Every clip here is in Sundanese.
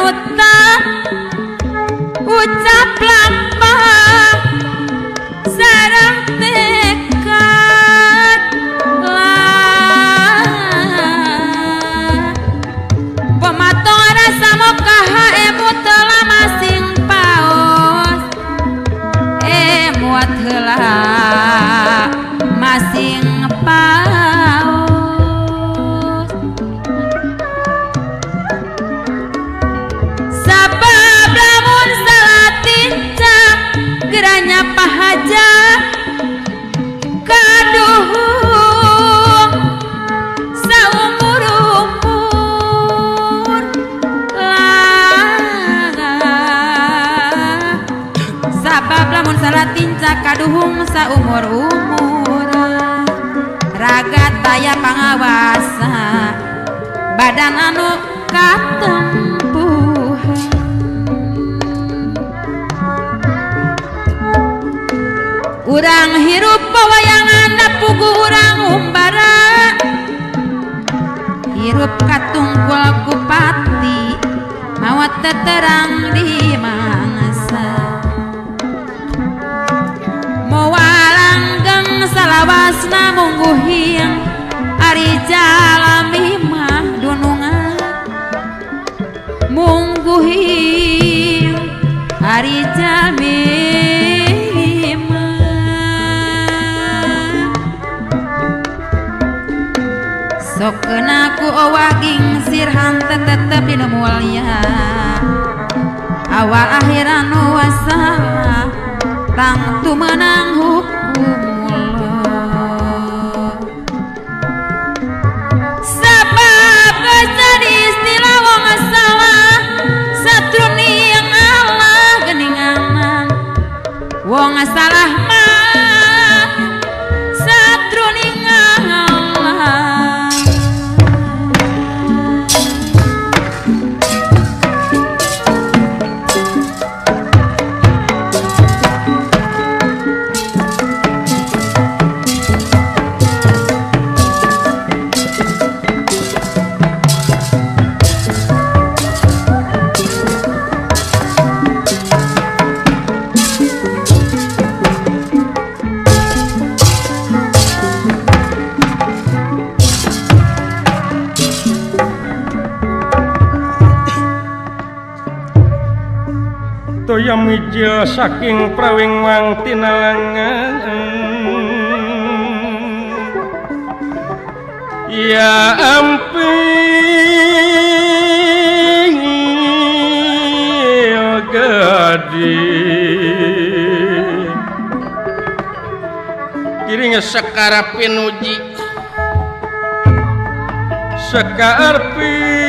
Panutan ucap lampah sareng tekad lah pematong rasa mokaha emut telah masing paos emut heula masing paos sabab lamun salah tincak geranya pahaja kaduhung saumur-umur lah sabab lamun salah tincak kaduhung saumur-umur raga taya pangawasa badan anu katempuhan urang hirup pewayangan pugu urang umbara hirup katungkul kupati mawat teterang di mangsa moal langgeng salawasna mungguhing ari jalmi mah dunungan mungguhing ari jalmi mah sok kena ku owah gingsir hante tetep dina mulia awal akhir anu wasalah tangtu menang hukumullah sabab geus jadi istilah wong salah satruni yang Allah geninganan wong salah mah satruni Allah. Toya mijil saking prawingwang tinalangan ya ampil gading kiring sekar pinuji sekar pinuji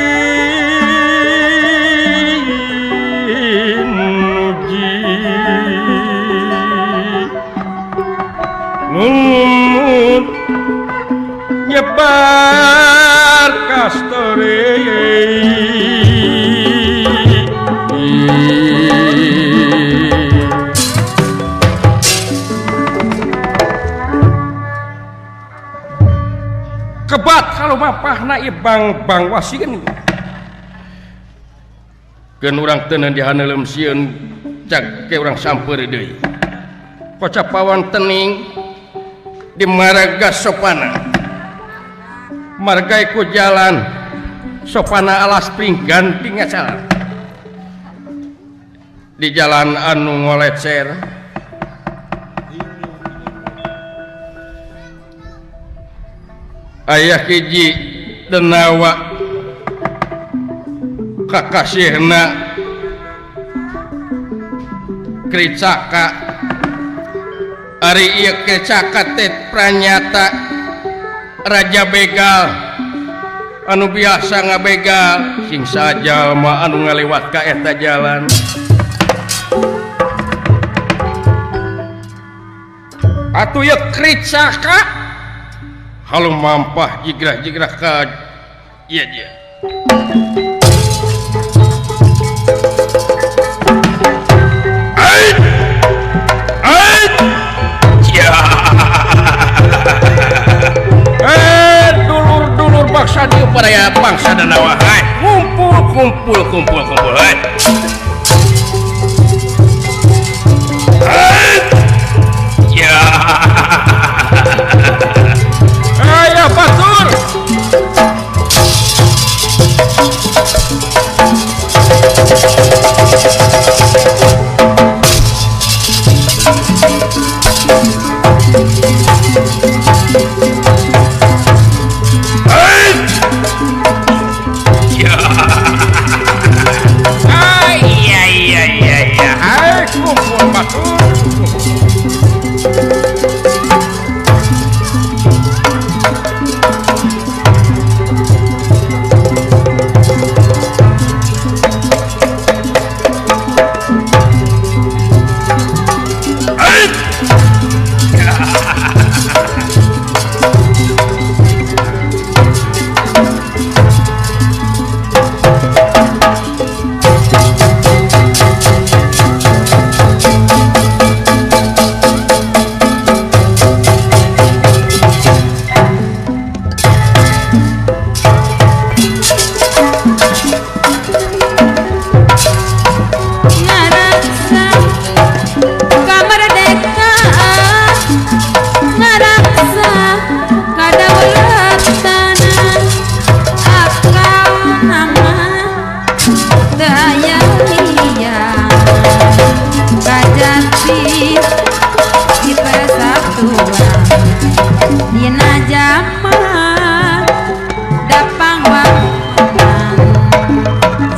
nyebar kastore kebat kalau mapahna ibang bang wasieun keun urang teu dihaneuleum sieun cag ke urang samper deui kocap pawon tening di marga sopana marga iku jalan sopana alas pring ganti ngacalan di jalan anu ngolecer ayah hiji denawa kakasihna Kricaka ari ieu Kricaka teh pranyata raja begal anu biasa ngabegal sing sajalma anu ngaliwat ka eta jalan atuh ieu Kricaka halu mampah jigrah-jigrah ka ieu dia. Dulur-dulur baksa dieu baraya bangsa Danawa. Hai, kumpul kumpul kumpul kumpul. Hai. Ya. Ayo batur. Ya. Ay iya iya iya iya. Hai kumpul batur.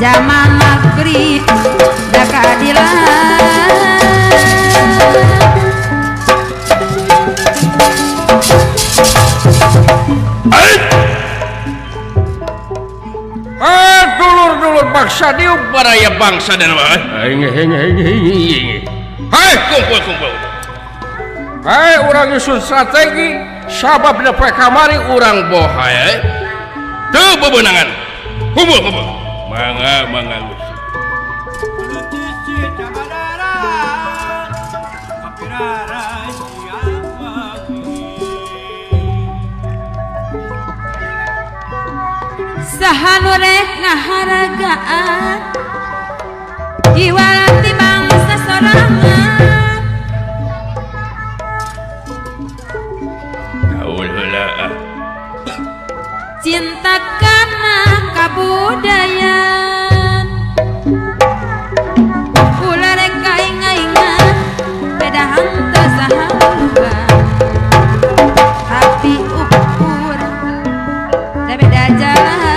Zaman makri da keadilan. Dulur-dulur bangsa dieu baraya bangsa Danawa. Hai kumpul kumpul. Hai urang nyusun strategi sabab dina poe kamari urang bohay. Teu bebenangan. Kumpul kumpul. Mangga mangga Gusti. Saha nu rek ngaharagaan jiwa ti bangsa sorangan. Gaul heula. Cinta kana kabudayaan ulah rek kainga-inga beda henteu saha tapi ukur da beda jalan.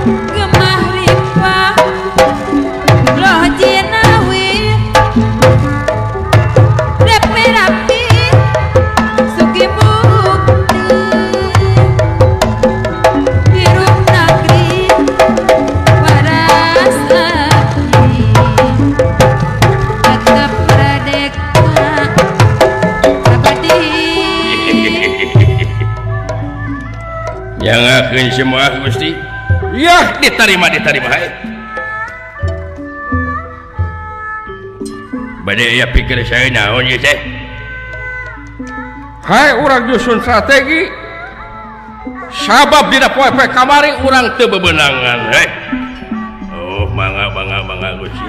Gemah ripah loh jinawi rapi-rapi suki bukti hirup negeri waras abdi tetap merdeka abadi. Jangakeun semua Gusti. Yah diterima diterima hae. Bade aya pikir saya naon ieu teh. Hai urang nyusun strategi sabab dina poe poe kamari urang teu bebenangan heh. Oh mangga mangga mangga Gusti.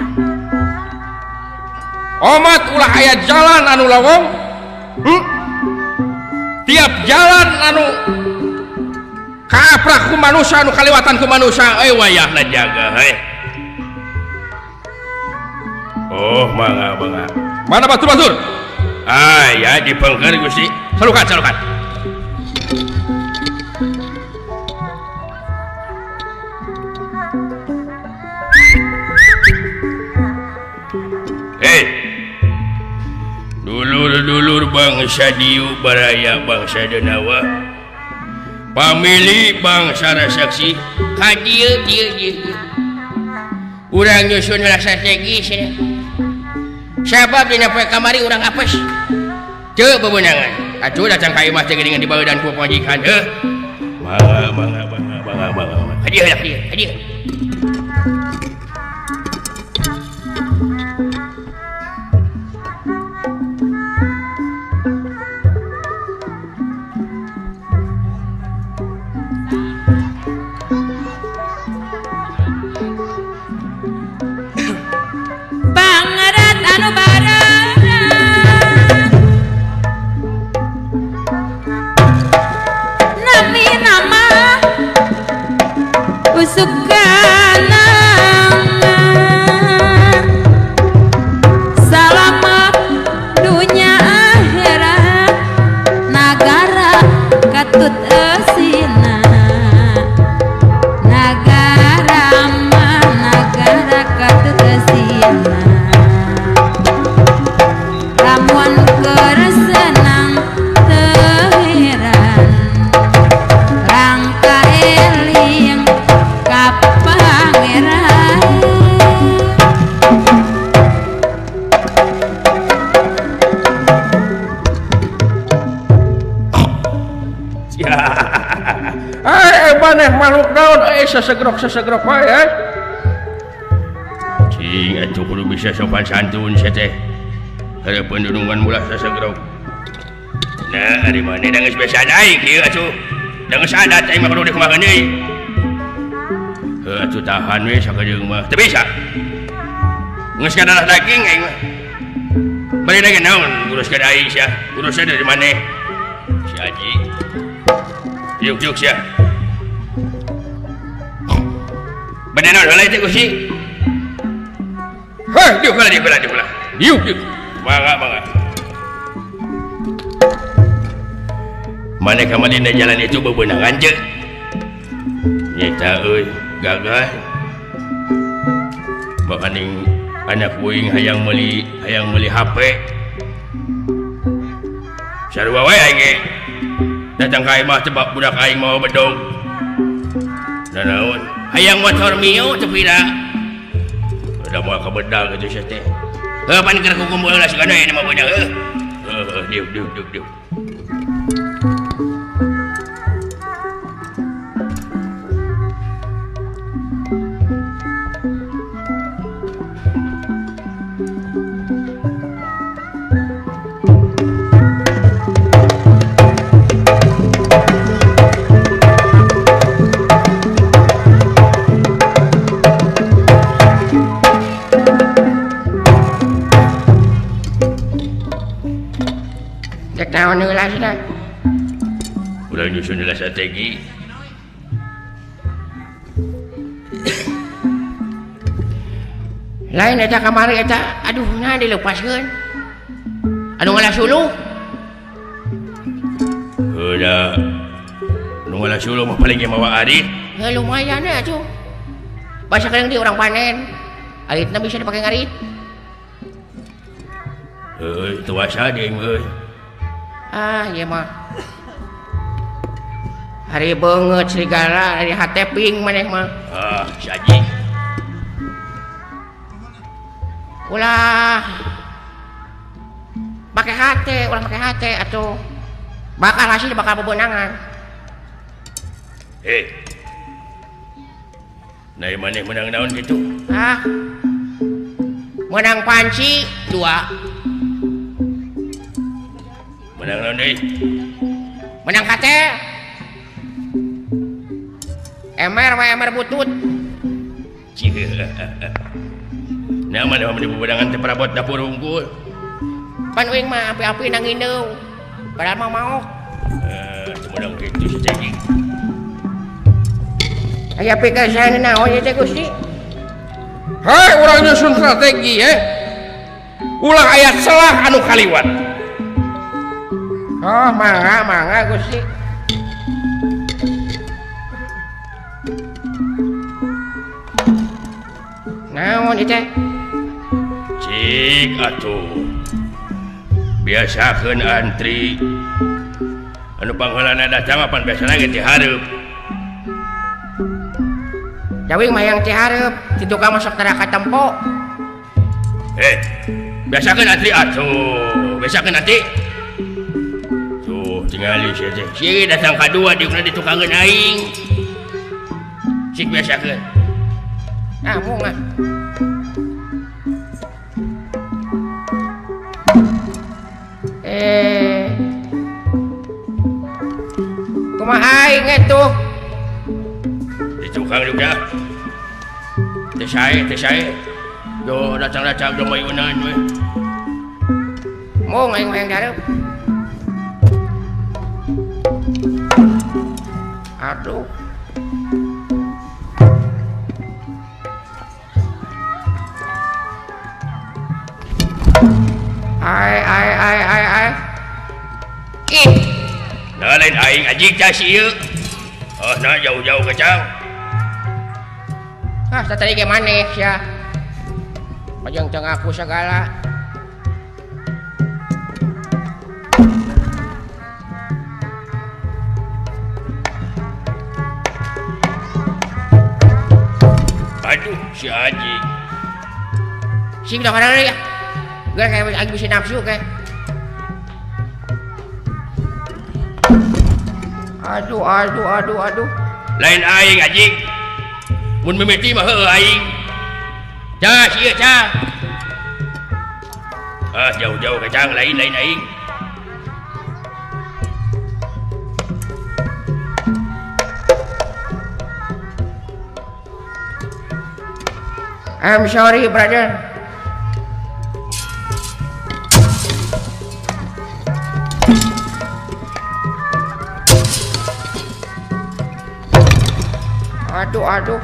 Omat ulah aya jalan anu lawong. Tiap jalan anu kaprah ku manusia anu kaliwatan ku manusia euy wayahna jaga heh. Oh mangga mangga. Mana batur-batur? Ah ya dipengker Gusti. Salukan salukan. Hei. Dulur-dulur bangsa Diu baraya bangsa Danawa. Pamili bangsa Rasaksi ka dieu dieu dieu. Urang nyusun strategi cenah. Sabab dina poe kamari urang apes. Teu bebenangan. Atuh datang ka imah teh geuningan dibaeudan ku pamajikan heuh. Mangga mangga mangga mangga mangga. Ka dieu ka dieu ka dieu. Sukanang salamat dunia akhirat nagara katut esina nagara mah nagara katut esina lamun keur senang teu heran rangka eling ka pangeran. Maneh makhluk naon sasegrok-sasegrok wae eh. Cing atuh kudu bisa sopan santun sia teh. Hareupeun dunungan mulah sasegrok. Nah, ari maneh da geus biasa aing kieu atuh. Da geus adat aing mah kudu dikumahakeun deui. Heuh atuh tahan we sakedeung mah. Teu bisa. Geus kadarah daging aing mah. Bari lagi naon uruskeun aing sia. Urusna dari maneh. Si Haji. Yuk-yuk sia. Bener heula teh Gusti. Heh, diuk heula, diuk heula, diuk heula. Diuk, diuk. Mangga, mangga. Maneh kamari dina jalan itu bebenangan je. Nyeta euy, gagal. Makaning anak uing hayang meuli HP. Sarua wae aing ge. Datang ka imah tebak budak aing mawa bedog. Nanaon? Hayang motor Mio teu pira. Udah moal kabedang kitu sia teh. Heuh pan keur kukumpul heula sigana aya mah beunang heuh. Heuh diuk diuk diuk diuk. Naon heula cenah? Urang nyusun heula strategi. Lain eta kamari eta, aduh nah dilepaskeun. Anu ngalah suluh. Heuh da. Anu ngalah suluh mah paling ge mawa arit. Heuh lumayan we atuh. Basa keung di urang panen. Aritna bisa dipake ngarit. Heuh, tuasa deui euy. Ah, ieu mah. Hari beungeut serigala, hari hate ping maneh mah. Ah, si Haji. Ulah. Make hate, ulah make hate atuh. Bakal hasil bakal bebenangan. Eh. Nah, maneh menang naon kitu? Ah. Menang panci 2. Menang naon deui? Menang kate. Emer we emer butut. Nah, mana mah bebenangan teh perabot dapur unggul. Pan uing mah api-api nang indeung. Padahal mah maok. Eh, menang kitu si Cegi. Aya pikir saya naon ieu teh Gusti? Hei, urang nyusun strategi eh. Ulah aya celah anu kaliwat. Oh, mangga, mangga Gusti. Naon ieu teh? Cik atuh. Biasakeun antri. Anu pangheulana datang apan biasana ge ti hareup. Jawing mah yang ti hareup, ti tukang masuk tara katempo. Eh, biasakeun antri atuh. Biasakeun antri. Tuh, tingali sia teh. Si datang kadua diukna ditukangeun aing. Cik biasakeun. Ah, mung ah. Eh. Kumaha aing atuh? Ditukang juga. Teh sae. Do datang-datang do mayunan we. Mung aing hayang dareup. Aduh. Ih. Nah lain aing anjing tah si ieu. Oh, nah jauh-jauh kacang. Ah, tadi ge maneh sia. Pajang teu ngaku sagala. Aduh, si anjing. Sing dah ya. Gue kayak lagi bisa nafsu kayak. Aduh, aduh, aduh, aduh. Lain aing anjing. Mun mimiti mah heueuh aing. Cah, ieu cah. Ah, jauh-jauh kacang lain-lain aing. I'm sorry, brother. Aduh, aduh.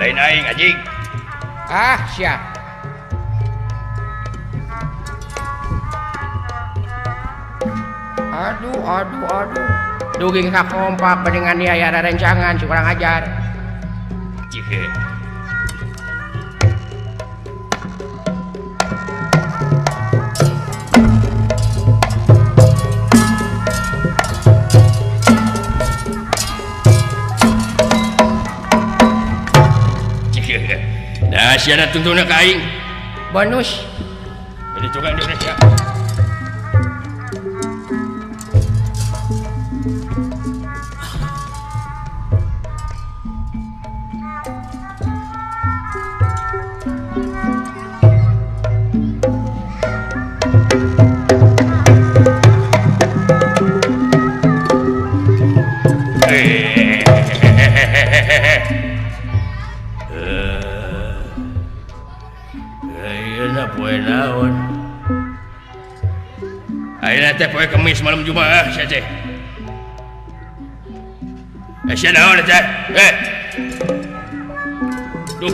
Lain aing anjing. Ah, sia. Aduh, aduh, aduh. Dugi ka kompak dengan dia aya rencangan si kurang ajar. Cih. Nah, sia tuntuna ka aing. Bonus. Bade tukang deui sia. Ayeuna teh poe Kemis malam Jumaah sia teh. Sia naon teh? Duh,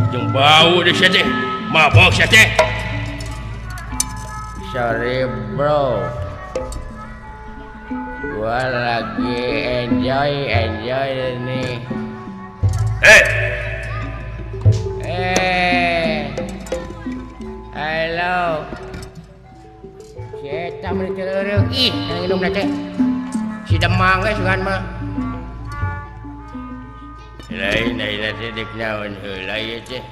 jeung bau deh sia teh. Mabok sia teh. Sorry bro. Gua lagi enjoy nih. Halo. Eta meuli teu ih, nginum teh. Si Demang ge sugan mah. Lain lain teh dek naon heula ieu teh.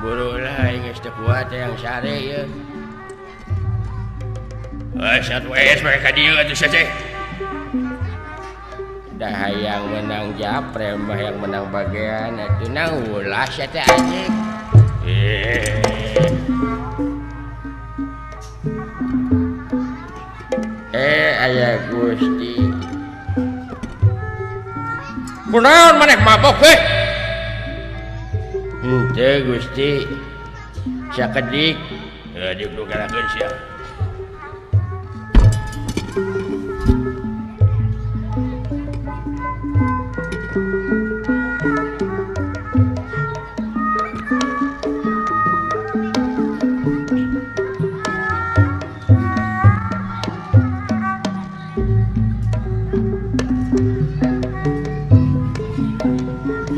Buru lah aing geus teu kuat yang sare ieu. Ah, satu es make ka dieu atuh sia teh. Dah hayang menang japre mah yang menang bagian atuh nah ulah sia teh anjing. Aya Gusti. Kunaon maneh mabok we? Henteu Gusti. Sakedik heuh diblugarakeun sia.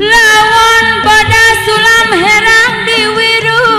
Lawan pada sulam herang di wiru.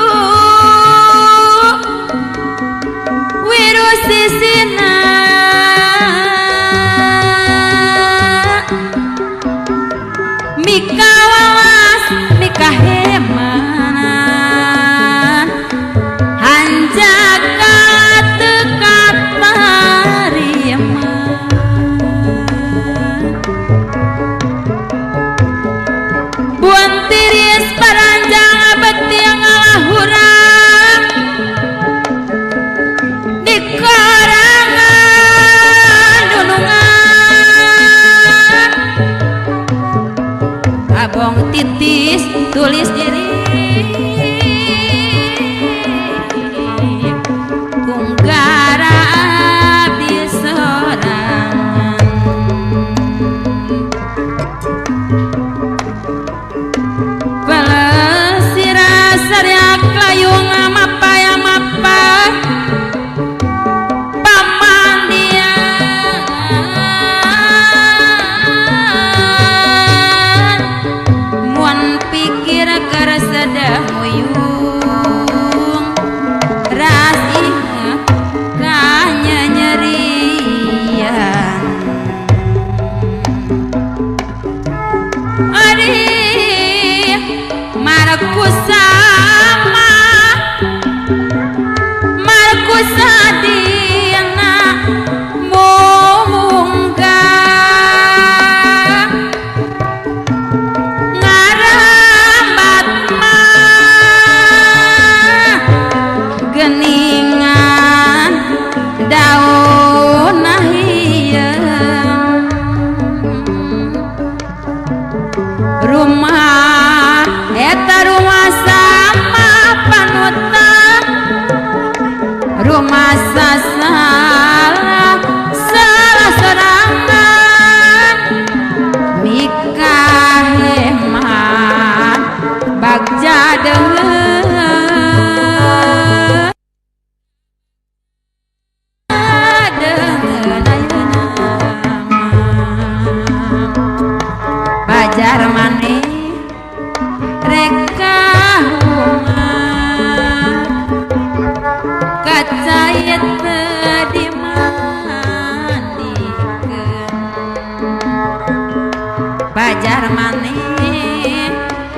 Ngajar maneh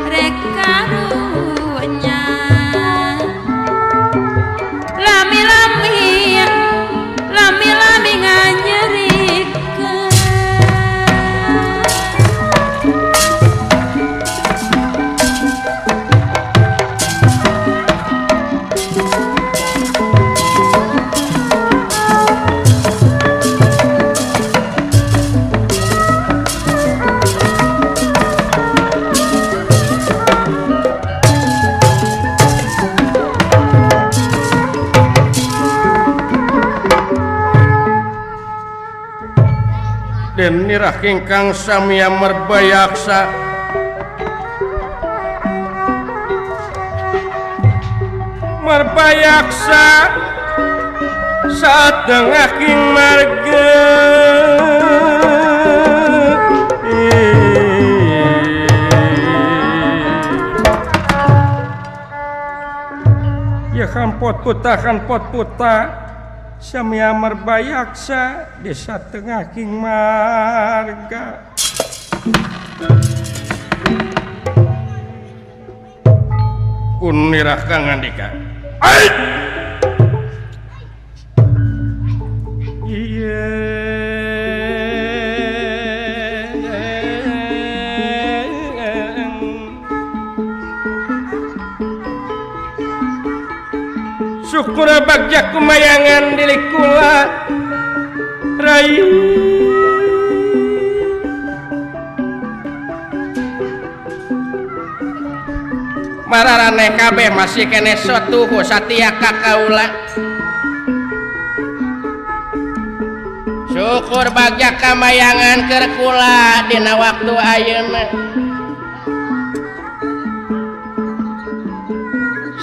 rek karunya lami-lami lami-lami nganyerikeun. Den nirah ingkang samya merbayaksa merbayaksa saat tengah king marga ya kampot puta kampot puta samya merbayaksa desa tengah king marga. Kunirah kang ngandika. Syukur bagja kumayangan dili kula rai mararaneh kabeh masih kene sotuhu satia ka kaula. Syukur bagja kamayangan keur kula dina waktu ayeuna.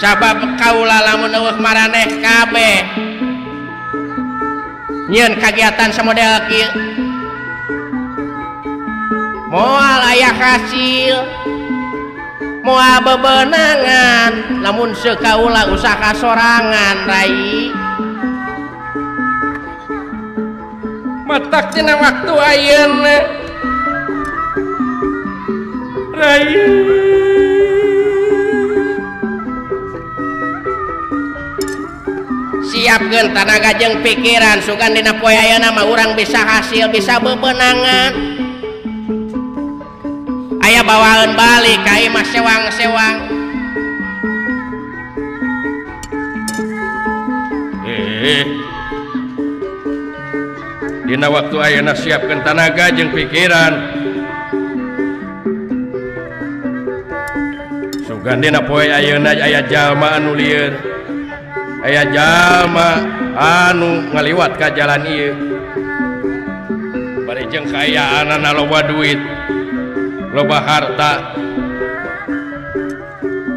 Sabab kaula lamun eueuh maraneh kabeh nyieun kagiatan samodel kieu moal aya hasil, moal bebenangan lamun sekaula usaha sorangan rai. Matak dina waktu ayeuna rai siapkeun tanaga jeung pikiran sugan dina poe ayeuna mah urang bisa hasil bisa bebenangan. Aya bawaeun balik ka imah sewang-sewang. Dina waktu ayeuna siapkeun tanaga jeung pikiran sugan dina poe ayeuna aya jalma anu lieur, aya jalma anu ngaliwat ka jalan ieu bari jeung kaayaanana loba duit loba harta.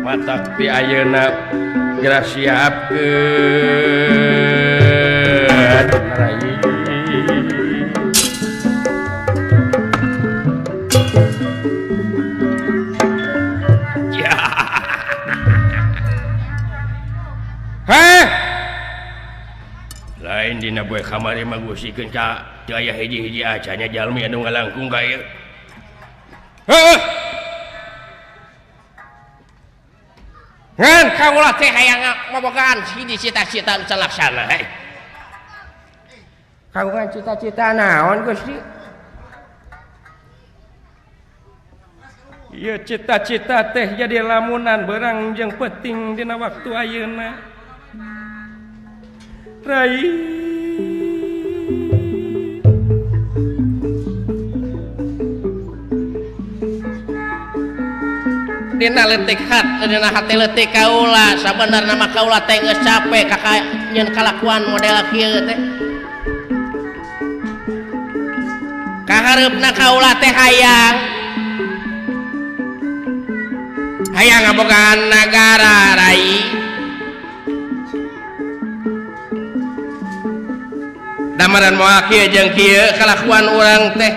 Matak ti ayeuna geura siapkeun rai. Heh, lain dina boe kamari mah gusikeun ka teu aya hiji-hiji acanya jalmi anu ngalangkung ka ieu. Heuh. Ngan kaula teh hayang mabogaan hiji cita-cita nu laksana heh. Kagungan cita-cita naon Gusti? Ieu cita-cita teh jadi lamunan beurang jeung peuting dina waktu ayeuna. Rai dina leutik hat dina hati leutik kaula sabenerna mah kaula teh geus capek ka nyeun kalakuan model kieu teh. Kahareupna kaula teh hayang hayang ngabogaan nagara rai. Damaran moal kieu jeung kieu kalakuan urang teh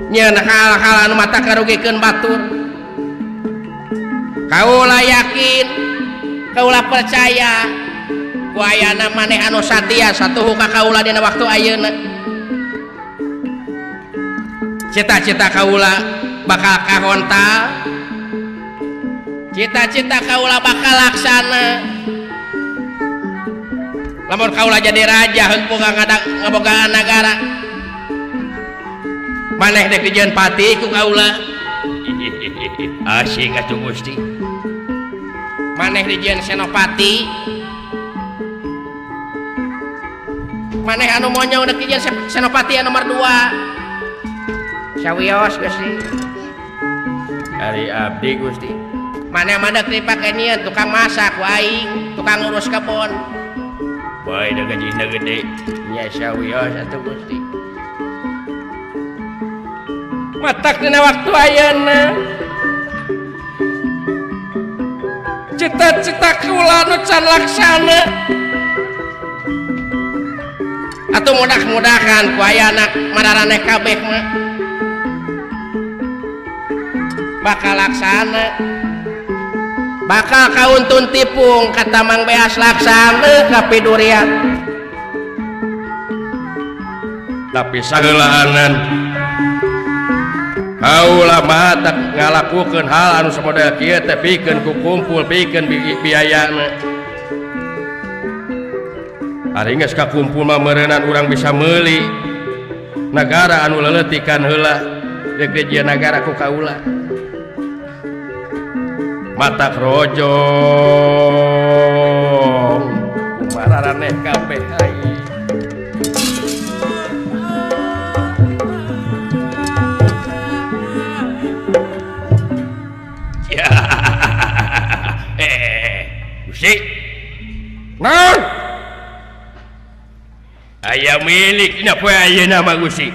nyeun hal-hal anu mata karugikeun batur. Kaula yakin, kaula percaya ku ayana maneh anu satia satuhu ka kaula dina waktu ayeuna. Cita-cita kaula bakal kahontal, cita-cita kaula bakal laksana. Lamun kaula jadi raja heung boga ngabogaan nagara, maneh dek dijieun pati ku kaula. Asik atuh Gusti. Maneh dijieun senopati, maneh anu monyong dek dijieun senopati anu nomor 2. Sawios Gusti. Ari abdi Gusti. Maneh mah dek dipake nyieun tukang masak ku aing, tukang ngurus kebon. Bae da gajina gede. Nya sawios atuh Gusti. Matak dina waktu ayeuna cita-cita kula nu can laksana atuh mudah-mudahan ku aya anak mararaneh kabeh mah bakal laksana, bakal kauntun tipung kata Mang Beas laksana ka pidurian. Tapi saheulaanan kaula mah tak ngalakukeun hal anu samodel kieu teh pikeun ku kumpul pikeun biayana. Ari geus kakumpul mah meureunnan urang bisa meuli nagara anu leleutikan heula rek dijieun nagara ku kaula. Matak rojong kumararaneh kabeh aing. Gusti. Naon? Aya milik dina poe ayeuna mah Gusti.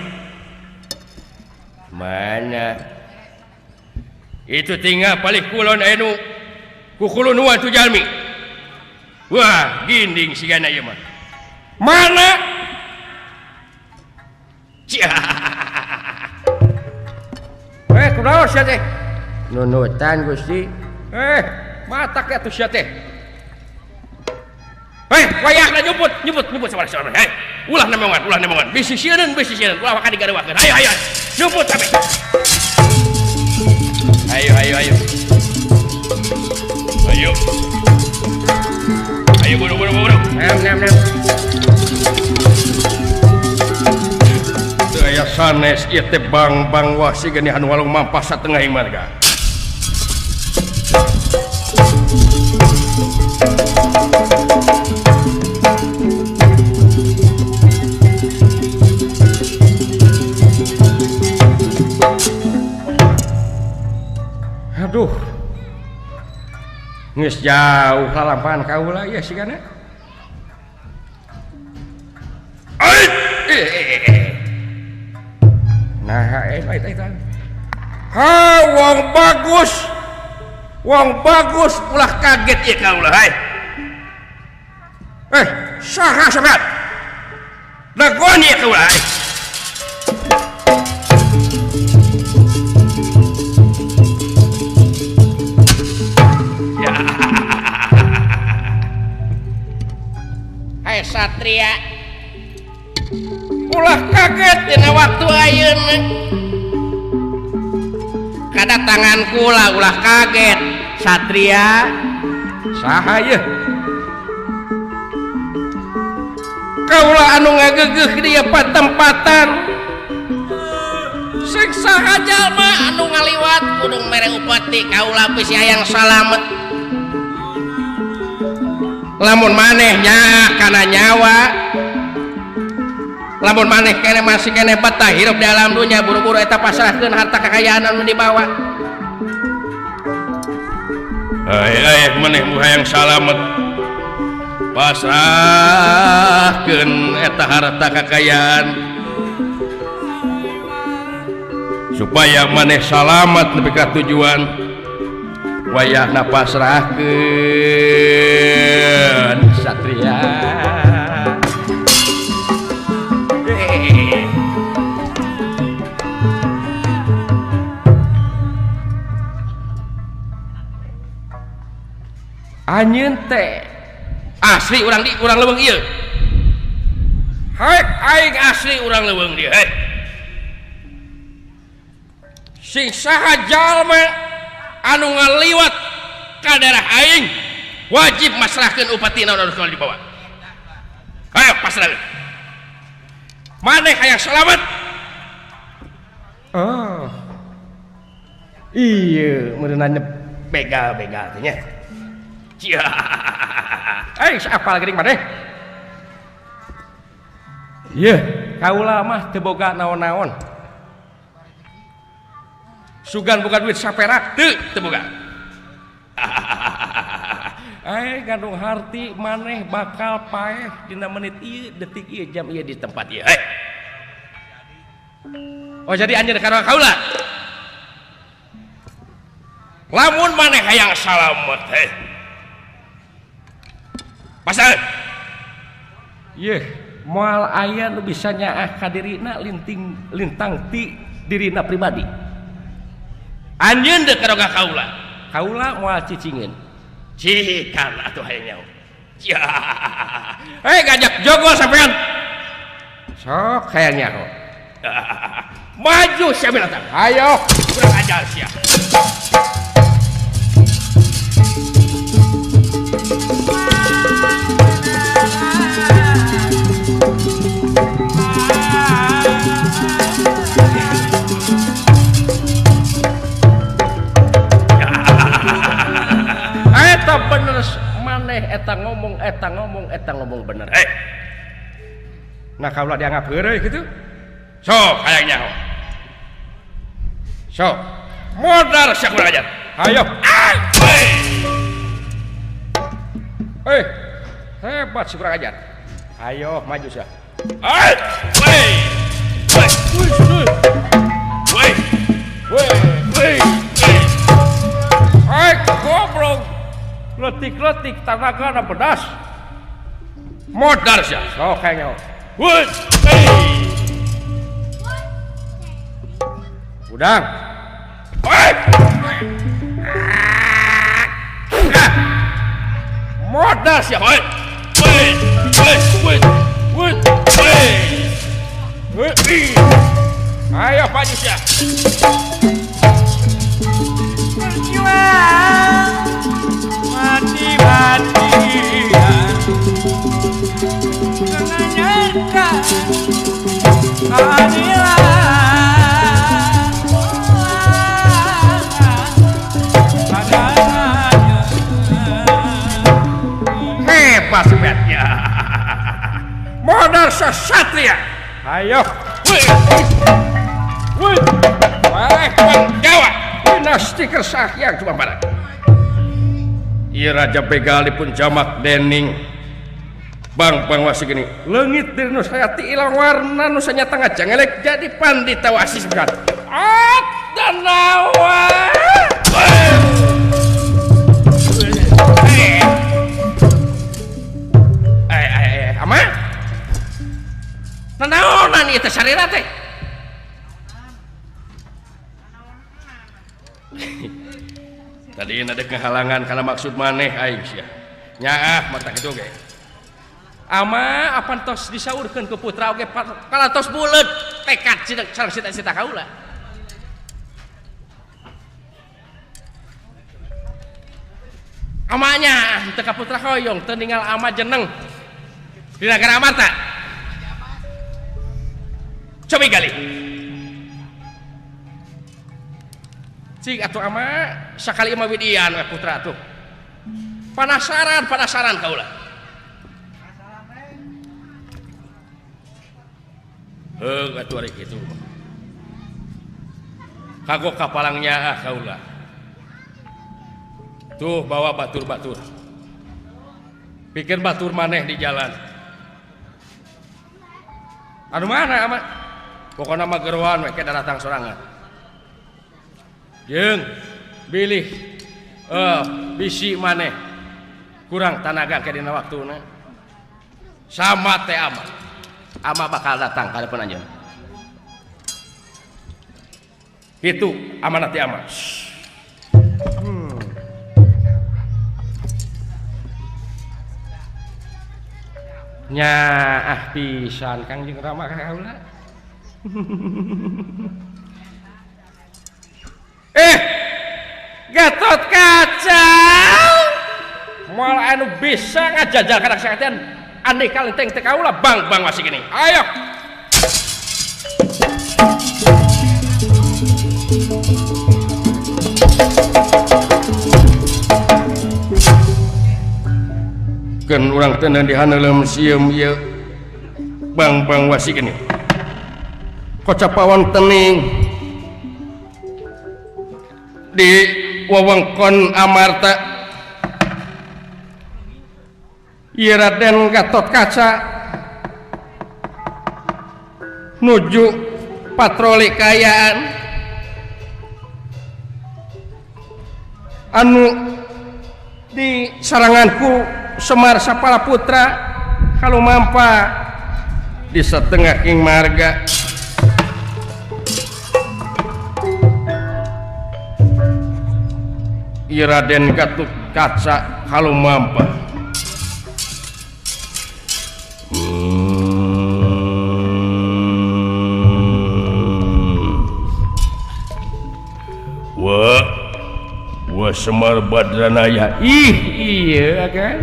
Mana? Itu tinggal palih kulon anu kukulunuan tu jalmi. Wah, ginding sigana ieu mah. Mana? Kunaon sia teh? Nunutan Gusti. Matak atuh sia teh. Wayahna nyumput, nyumput, nyumput sabar-sabar. Hei, ulah nemongan, bisi sieun, ulah waka digarewakeun. Ayo, ayo. Nyumput kabeh. Ayo, ayo, ayo. Ayo. Ayo buru, buru, buru. Nem, nem, nem. Teu aya sanes ieu teh bang-bang wah siga anu walung mampas satengah marga. Aduh, geus jauh lalampahan kaula ieu sigana. Nah, eta. Ha, wong bagus. Wong bagus ulah kaget ieu kaula, hai. Saha sampean? Dagoan ieu kaula, hai. Hai Satria, ulah kaget dina waktu ayeuna. Kadatangan kula ulah kaget Satria. Saha yeuh? Kaula anu ngagegeuh di patempatan. Sing saha jalma anu ngaliwat kudu mere upeti kaula bisi hayang salamet. Lamun maneh nya kana nyawa, lamun maneh kene masih kene betah hirup dalam dunia, buru-buru eta pasrahkeun harta kekayaan anu dibawa. Ai maneh mu hayang salamet, pasrahkeun eta harta kekayaan supaya maneh salamet nepi ka tujuan. Wayahna pasrahkeun Satria. Anjeun teh asli urang di urang leuweung ieu. Haek aing asli urang leuweung dieu, hei. Sing saha jalma anu ngaliwat ka daerah aing wajib masrahkeun upati naon anu dibawa. Ayo pasrahkeun. Maneh hayang selamat. Oh. Iya, meureunna begal-begal teh nya. Cia. Eh, apal geuning maneh? Ieu, kaula mah teu boga naon-naon. Sugan boga duit saperak teu teu boga. Eh, gandung harti maneh bakal paeh dina menit ieu, detik ieu, jam ieu di tempat ieu. Eh. Oh, jadi anjeun ka kaula. Lamun maneh hayang salamet heh. Pasal. Yeuh, moal aya nu bisa nyaah ka dirina linting lintang ti dirina pribadi. Anjeun deuk karoga kaula. Kaula moal cicingeun. Cikan atuh hayang nyaho. Cia. Hei gajak jogol sampean. Sok hayang nyaho. Maju sia binatang. Ayo, kurang ajar sia. Eta bener maneh eta ngomong eta ngomong eta ngomong bener. Eh. Nah kaula dianggap heureuy kitu. Sok hayang nyaho. Sok modar sia kurang ajar. Hayo. Eh, hebat si kurang ajar. Ayo maju sia. Ai, wei. Wei, wei. Wei, wei. Ai, goblok. Letik-letik tanagana pedas. Modar sia. Sok hayang nyaho. Wei. Udang. Oi. Modal sia. Oi. Woi. Woi. Woi. Woi. Woi. Ayo maju sia. Berjuang mati-matian mengantarkan keadilan. Hebat sebetnya. Modal sesatria. Ayo. Woi. Woi. Wah, Jawa. Dinasti Kersahyang cuma barat. Ieu Raja Begal dipun jamak dening Bang Bang wasi gini. Leungit diri nu sayati ilang warna nu sanyata ngajangelek jadi pandita wasi segan. At danawa. Ama? Nanaonan ieu teh sarira teh? Tadi ada kehalangan karena maksud maneh aing sia. Nyaah mata kitu ge. Ama apan tos disaurkeun ku putra oge kalatos buleut tekad sareng cita-cita kaula. Amanya teu ka putra hoyong teu ninggal ama jeneng. Di negara Amarta. Cobi gali. Cik atuh ama sakali mah widian we putra atuh. Panasaran, panasaran kaula. Heuh atuh ari kitu. Kagok kapalang nyaah kaula. Tuh bawa batur-batur. Pikir batur maneh di jalan. Anu mana ama? Pokona mah geroan we ke datang sorangan. Jeung bilih bisi maneh kurang tanaga ke dina waktuna. Sama teh ama. Ama bakal datang ka depan anjeun. Kitu amanat teh ama. Nyaah pisan Kangjeng Rama ka kaula. Eh Gatot Kaca moal anu bisa ngajajal kana kesaktian andeka lenteng teh kaula bang-bang wasi gini. Ayo. Kan urang teh di haneuleum sieum ieu bang-bang wasi gini. Kocapawon tening di wewengkon Amarta. Ieu Raden Gatot Kaca nuju patroli kaayaan anu di saranganku Semar Sapala Putra kalumampa di setengah king marga. Ieu Raden Gatot Kaca kalumampa. Wah Semar Badranaya. Ih iya kan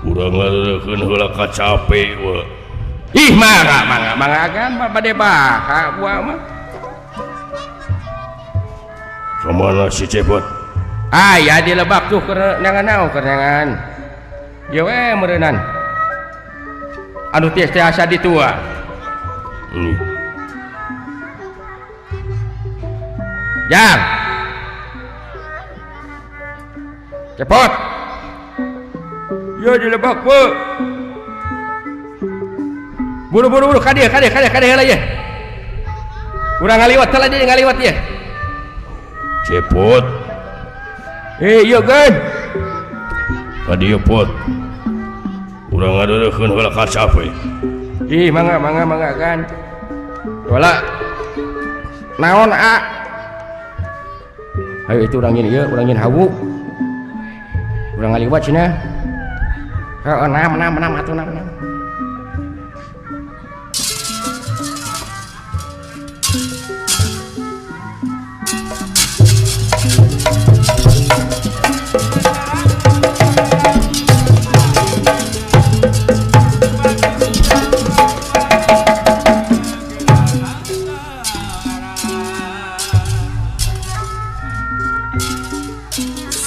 urang ngareukeun heula kacape wa. Ih mangga mangga mangga kan bade baha buah mah. Kamana si Cepot? Ah ya di lebak tuh keur neangan naon keur neangan. Ieu we meureunnan. Anu tias tiasa ditua. Jang. Cepot. Yo di lebak we. Buru-buru buru ka dieu ka dieu ka dieu ka dieu heula ye. Urang ngaliwat heula dieu ngaliwat ieu. Cepot. Eh ieu geun. Ka dieu pot. Urang ngadeureukkeun heula kacape. Ih mangga mangga mangga kan. Wala. Naon a? Ayo itu urang nyin ieu, urang nyin hawu. Urang ngaliwat cenah. Heeh, nam nam nam atuh nam nam.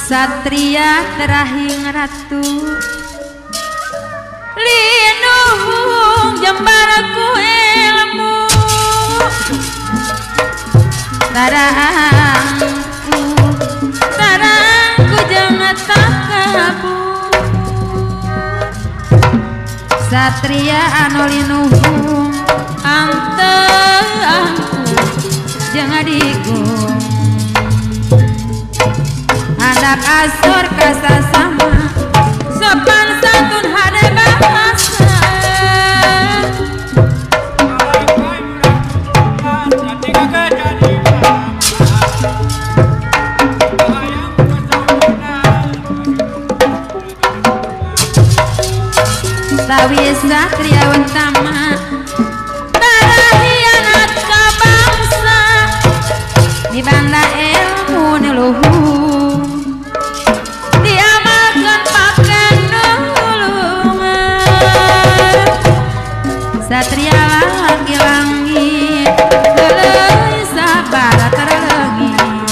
Satria terahing ratu linuhung jembarku ilmu tarangku tarangku jangan takabur. Satria anu linuhung antengku jangan digung anak asor kasasama sopan santun hade bahasa. Tawi satria utama barahianat ka bangsa di banda ilmu nu luhur diamalkan pakai nulungan. Satria laki-laki leuleui sabar terlengit.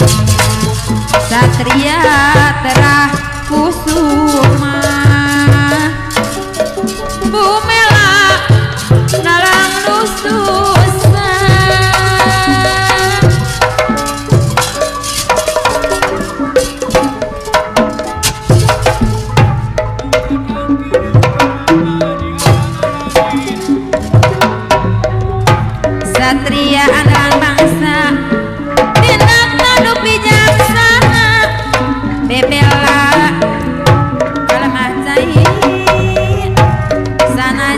Satria terah kusuma bumela nalang nu susah. Satria andalan bangsa tindak tanduk bijaksana bebela kalemah cai sana.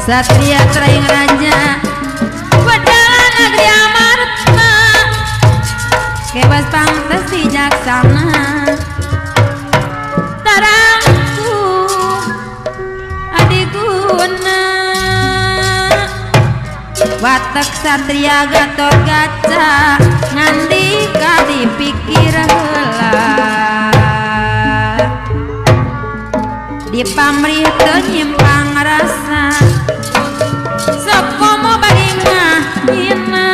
Satria Traing Raja Wedalan Negeri Amarta Kebas pantes bijaksana Tarangku adiguna Watak satria Gatot Kaca ngandika dipikir heula di pamrih teu nyimpang rasa sok komo bari ngahina.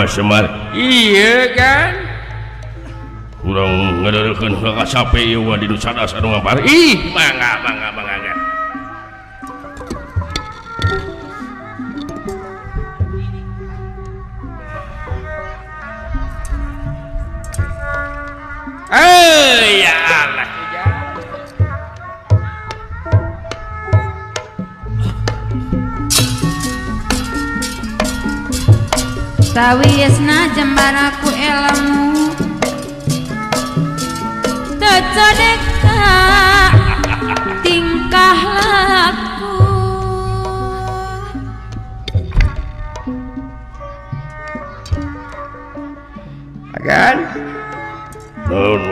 Semar iya kan kurang ngederekeun ka sape ieu wa di nu sadas anu ngampar ih mangga mangga mangga eh ya Allah. Sawiesna jembaraku elmu teu codeka tingkah laku agan naon.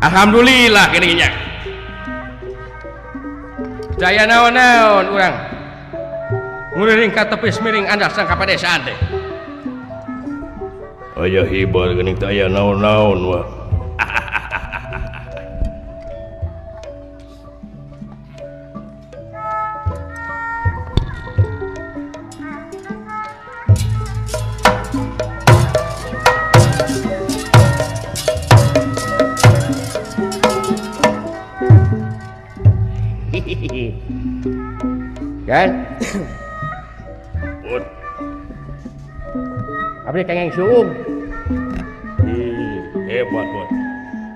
Alhamdulillah gini nya daya naon-naon urang nguriring ka tepis miring andas ka padesaan teh. Aya hibar geuning teh aya naon-naon wa. Kan? Abdi kengeng suung. Ih, hebat bot.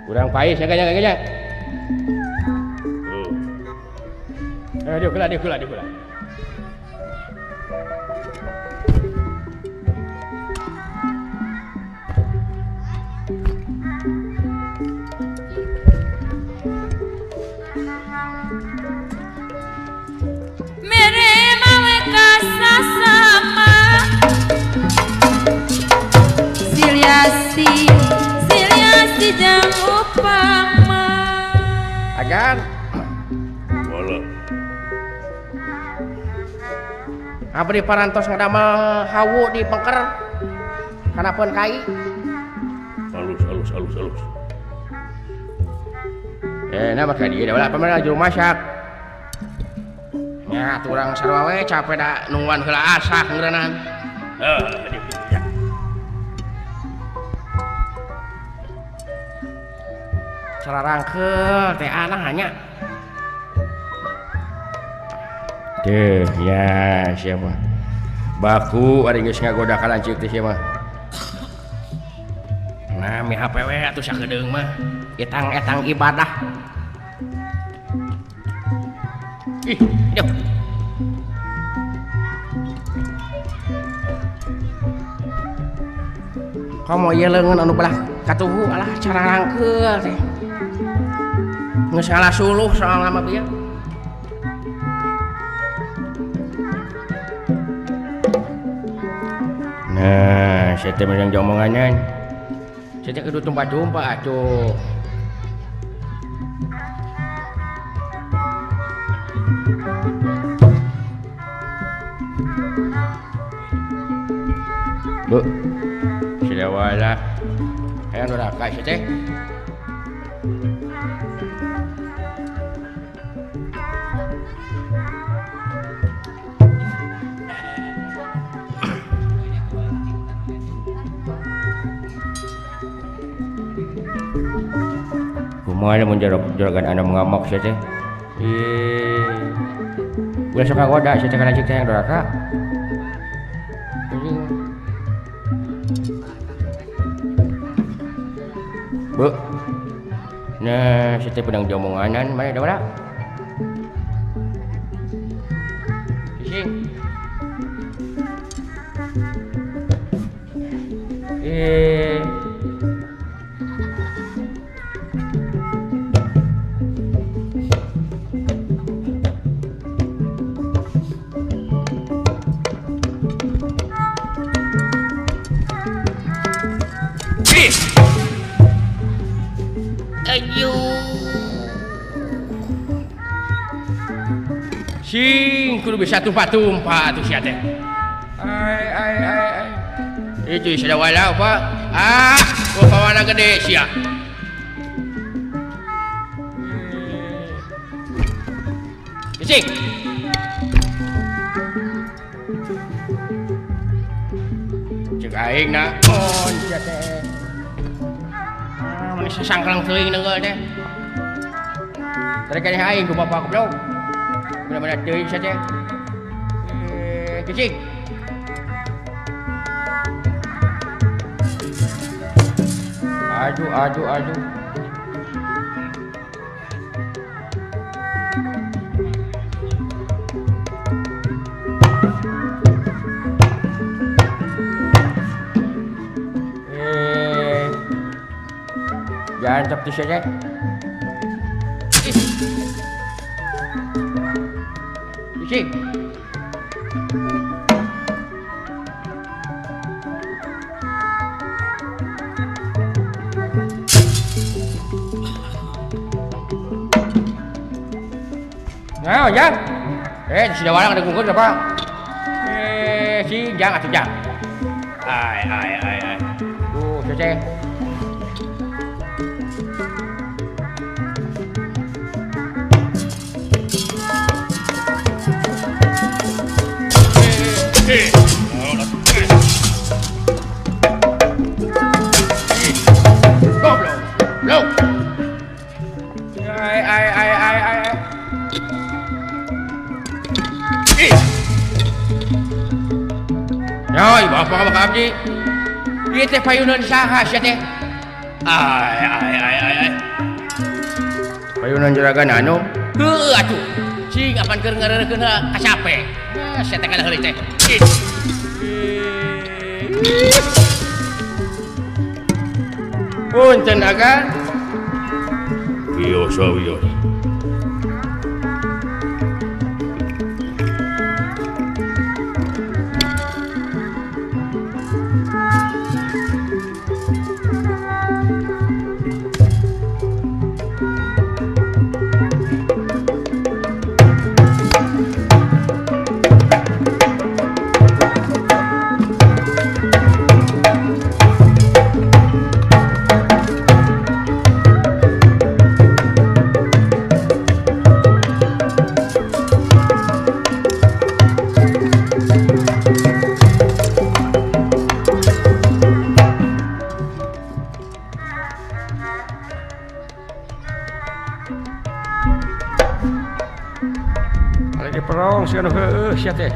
Kurang pais ya kayaknya kayaknya. Tuh. Dieu kula dieu kula dieu kula. Mere mawe kasasama Siliasi, siliasi jang upama. Agan. Wala. Abdi parantos ngadamel hawu di pengker. Kanapeun kai. Alus alus alus alus. Nah maka dia da ulah juru masak. Nya urang sarua we capek da nungguan heula asak ngeureunaan. Heuh. Cara rangkel teh anah hanya teh ya siapa baku ari geus ngagoda ka lanceuk teh siapa nah mi HP we atuh sakedeung mah etang-etang ibadah ih duh komo ieu leungeun anu belah katuhu alah cara rangkel teh geus salah suluh soal lama bieu. Nah, saya teh meunang jomongannya. Saya teh kudu tumpah-tumpah atuh. Bu, sudah wala. Aya nu raka sia teh. Kumaha mun jorogan anu mengamok sia teh? Ih. Ulah sok kagoda sia teh kana cik teh yang doraka. Bu. Nah, sia teh pedang diomonganan mana da Cicing. Sing kudu bisa tumpah-tumpah atuh sia teh. Ai ai ai ai. Itu sudah walau Pak. Ah, bawana gede sia. Cicing. Cek aing na. Oh, sia teh. Ah, mun sasangklang teuing neunggeul teh. Tarik aing ku bapak goblok. Benar-benar teuing sia teh. Cicing. Aduh, aduh, aduh. Jangan tetap di sini. Cicing. Nah, jang. Sudah warang ada gungkur apa? Si jang atuh jang. Ai ai ai ai. Tuh, cece. Goblok. Blok. Ai ai ai ai ai. Yoi, bapak ka abdi. Ieu teh payunan saha sia teh? Ai ai ai ai ai. Payunan juragan anu? Heueuh atuh. Cing apan keur ngareurekeun kasape. Nah, sia teh kana heureuy teh. Punten agan. Wios wios. Sia teh.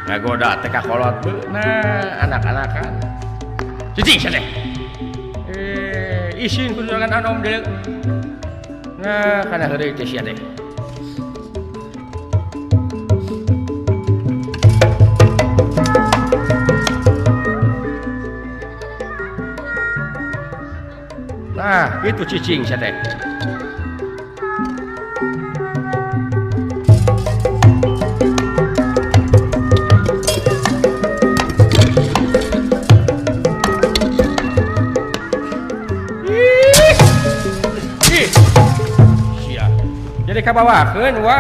Ngagoda teh ka kolot beunah anak-anakan. Cicing sia teh. Isin ku juragan anom deuleu. Nah, kana heureuy teh sia teh. Nah, itu cicing sia teh. Ih. Sia. Jadi kabawakeun wa.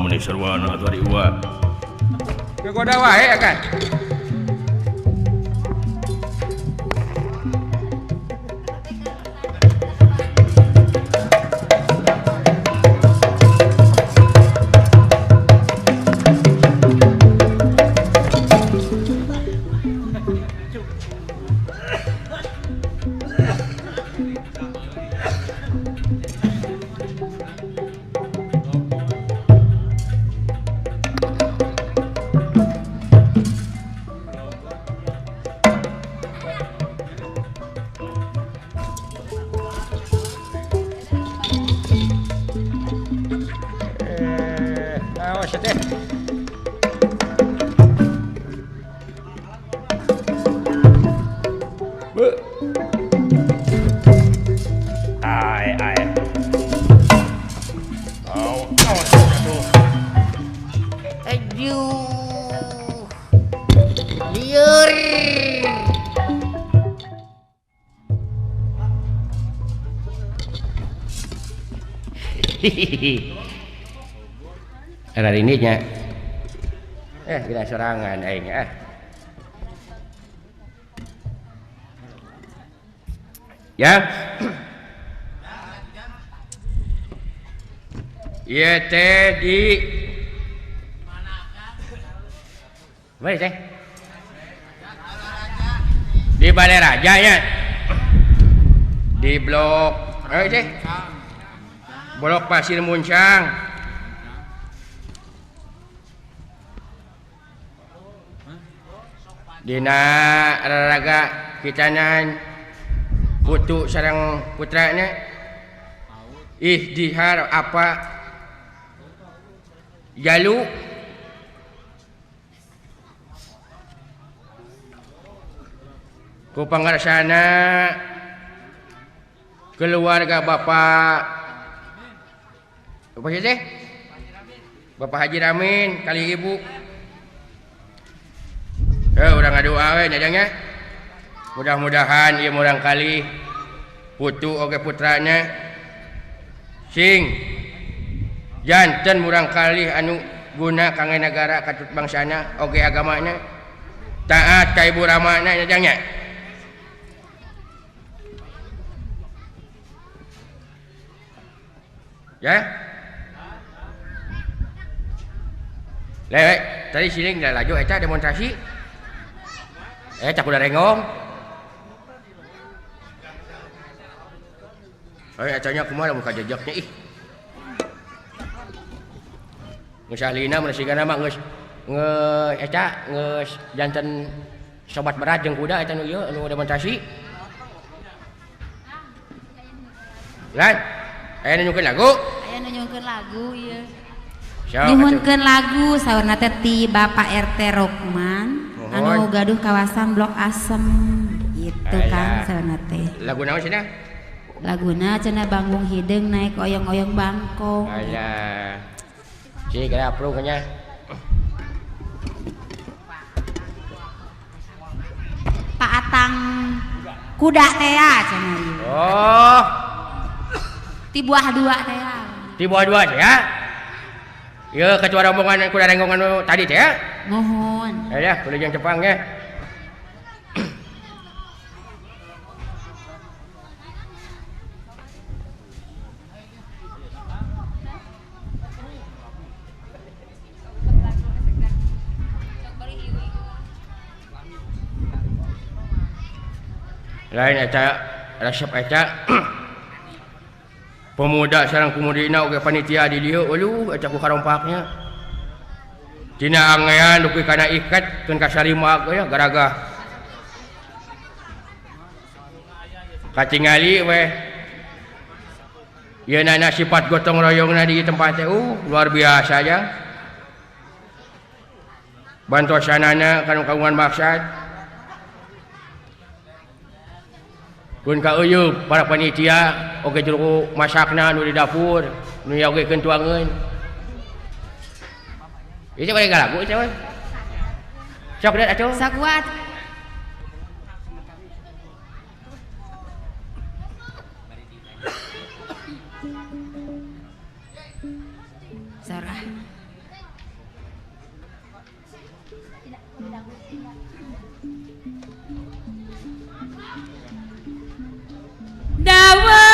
Meni sarwana atuh ari uwa. Kagoda wae akan. teh. Ai ai. Oh, aduh. Aduh. Liur. Hihihi. Era ini nya. Gila sorangan aing ah. Ya. Ieu teh di mana teh? Di Balai Raja ya. Di blok teh. Blok Pasir Muncang. Dina raraga kitanan putu sareng putrana ihdihar apa jalu ku pangarsana keluarga Bapak apa sih teh? Bapak Haji Ramin kali ibu. Urang ngadoa we nya nya. Mudah-mudahan ieu murang kali putu oge putrana sing janten murang kali anu guna kangge nagara katut bangsana oge agamana taat ka ibu ramana nya nya. Ya. Lewek, tadi siling dah laju eta demonstrasi. Tak udah rengong. Etanya kumaha muka jejaknya ih. Geus ahlina mun sigana mah geus eta geus janten sobat berat jeung kuda eta nu ieu nu demonstrasi. Lan, aya nu nyungkeun lagu? Aya nu nyungkeun lagu ieu. Nyuhunkeun lagu saurna teh ti Bapak RT Rokman anu gaduh kawasan Blok Asem gitu kan saurna teh. Lagu naon cenah? Laguna cenah Banggung Hideung naik oyong-oyong bangkong. Alah. Sini kena apro nya. Pak Atang kuda teh ya cenah ieu. Oh. Ti buah dua teh ya. Ti buah dua teh ya. Ya ketua rombongan kuda renggongan nu tadi teh ya. Mohon. Ya kuda jeung Jepang ya. Lain eta resep eta pemuda sareng pemudina oge panitia di dieu uluh eta ku karompaknya tina angean dupi kana ikat keun kasarima ge ya garagah katingali weh ieu nana sifat gotong royongna di tempat teh luar biasa aja bantosanana kanu kagungan maksad kun kaeuyeup para panitia oge juru masakna nu di dapur nu yogekeun tuangeun. Ieu teh bade lagu teh we. Sok dat atuh. Sakuat. Sarah. Dawa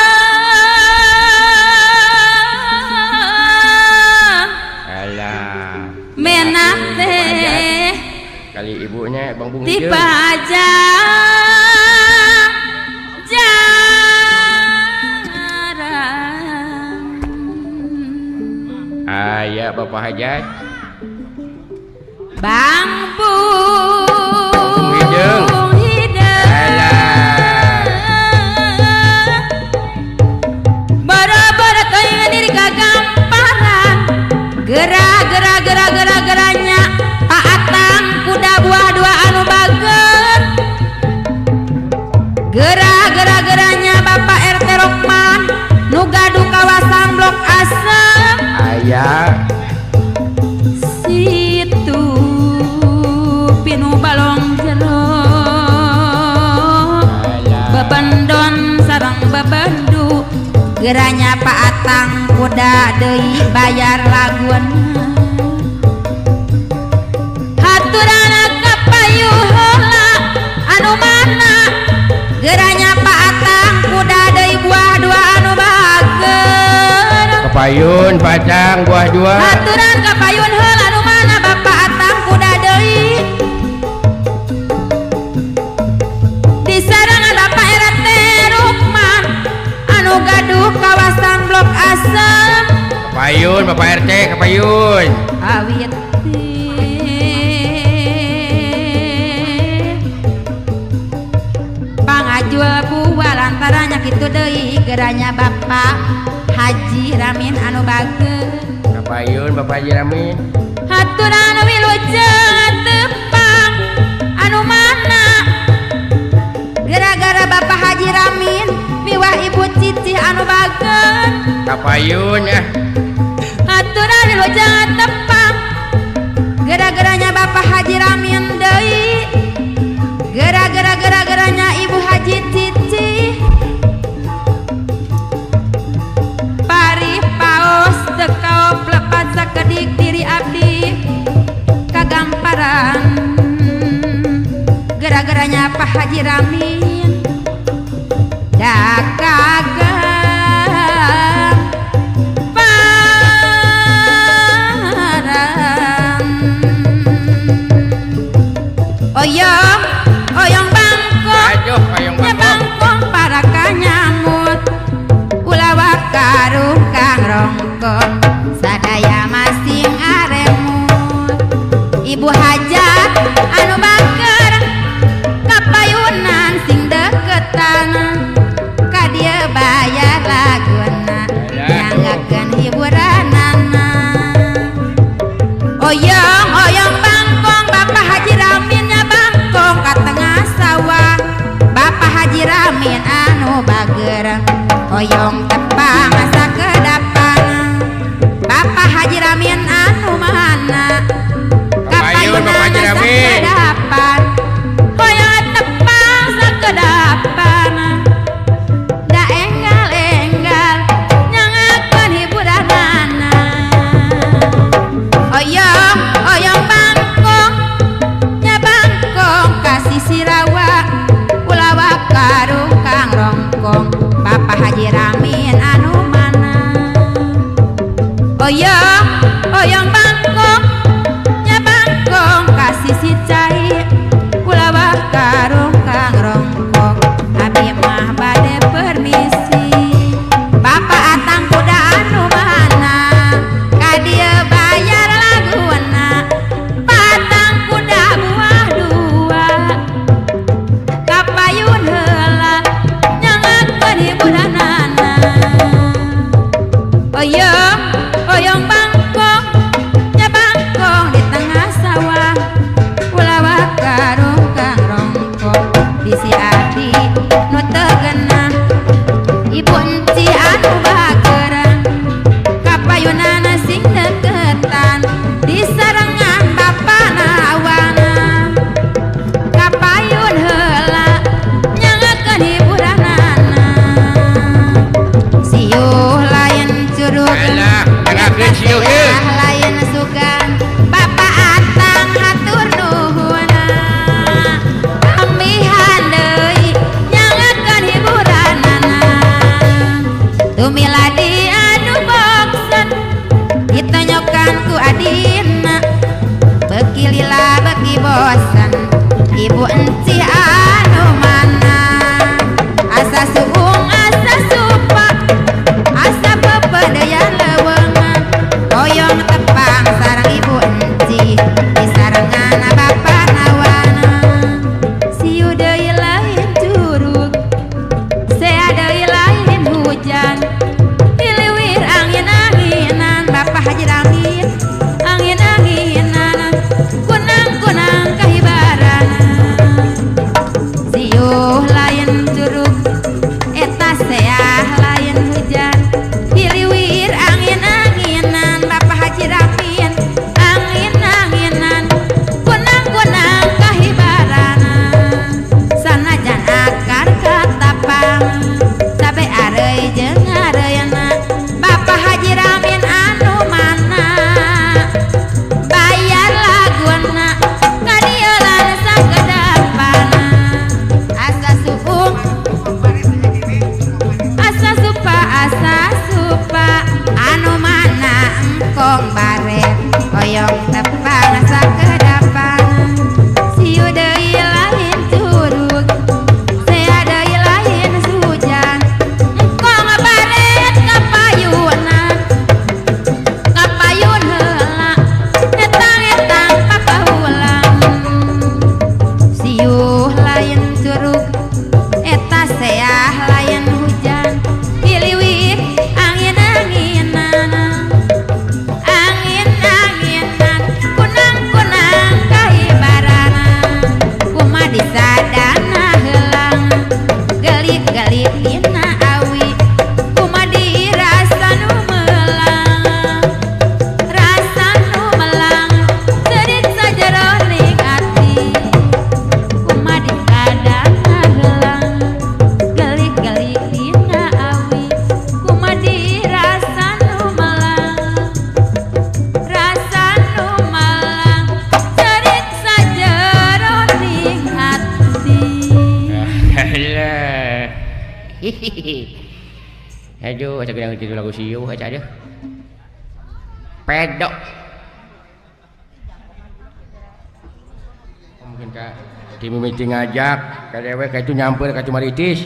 alah menak teh kali ibunya Bang Bung Hideung dipajang jarang aya Bapak Hajat Bang Bung Hideung. Gerak gerak gerak. Gera-gera-geranya Bapak RT Rokman nu gaduh kawasan Blok Asem. Aya situ pinu balong jero bebendon sareng bebendu geranya Pak Atang kuda deui bayar laguna haturana kapayu heula anu mana geranya Pak Atang kuda deui buah dua anu bager kapayun Patang buah dua haturan kapayun heula anu mana Bapak Atang kuda deui disarangan Bapak RT Rukman anu gaduh kawasan Blok Asem kapayun Bapak RT kapayun awit pangajual buah lantarannya kitu deui geranya Bapak Haji Ramin anu bager kapayun Bapak Haji Ramin haturan wilujeng tepang anu mana gara-gara Bapak Haji Ramin miwah Ibu Cicih anu bager kapayun ah haturan wilujeng tepang gara-garanya Bapak Haji Ramin deui gara-gara gara-garanya Ibu Haji Cicih pari paos teu kaop lepat sakedik diri abdi kagamparan gara-garanya Pak Haji Ramin da kagamparan oyong oyong bangkong aduh oyong nya bangkong bangkong para kanyamut ulah wakarung kang rongkong sadaya masing aremut Ibu Hajat anu bager kapayunan sing deketan ka dieu bayar laguna nyanggakeun hiburanana oyong oyong bangkong Bapak Haji Ramin nya bangkong ka tengah sawah Bapak Haji Ramin anu bager oyong tepang sakedapan Bapak Haji Ramin anu mana Kapayun Bapak Haji kapayunan Ramin sakedapan hoyong tepang sakedapan da enggal-enggal nyangakeun hiburanana oyong oyong bangkong nya bangkong ka sisi rawa ulah wakarung kang rongkong Bapak Haji Ramin anu mana oyong oyong bangkong nya bangkong ka sisi cai ulah wakarung kang rongkong abi mah bade permisi Bapak Atang kuda anu mana ka dieu bayar laguna Patang kuda buah dua kapayun heula nyangakeun hiburanana oyong oyong bangkong nya bangkong di tengah sawah ulah wakarung kang rongkong bisi abdi nu teu genah Ibu Enci anu bageran kapayunana sing deketan disarengan Bapak Nawana kapayun heula nyangakeun hiburanana siuh lain curug Alah, nyanggakeun siuh ieu. lain sugan Bapak Atang hatur nuhun ambihan deui nyangakeun Sadana heulang gelik-gelik dina awi kumadi rasa nu melang rasa nu melang serit sajeroning ati kumadi sadana heulang gelik-gelik dina awi kumadi rasa nu melang rasa nu melang serit sajeroning ati. Alah. Aduh, asa gedang kitu lagu siuh aja aduh. Pedok. Mungkin ka di mimiti ngajak ka dewek ka itu nyamper ka Tumaritis.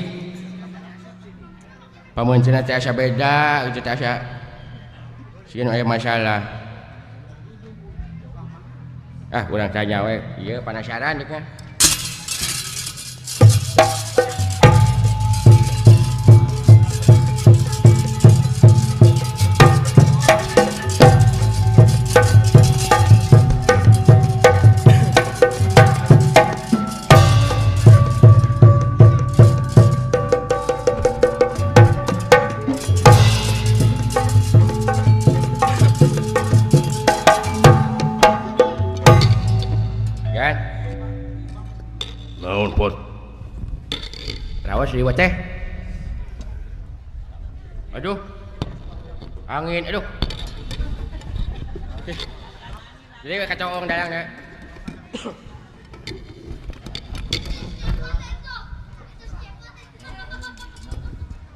Pamunceuna teh asa beda kitu teh asa sieun aya masalah. Ah, urang tanya we, ieu panasaran deuk mah. Gan, Naon pot? Rawas liwat teh. Aduh. Angin, aduh. Jadi we katoong dalang na.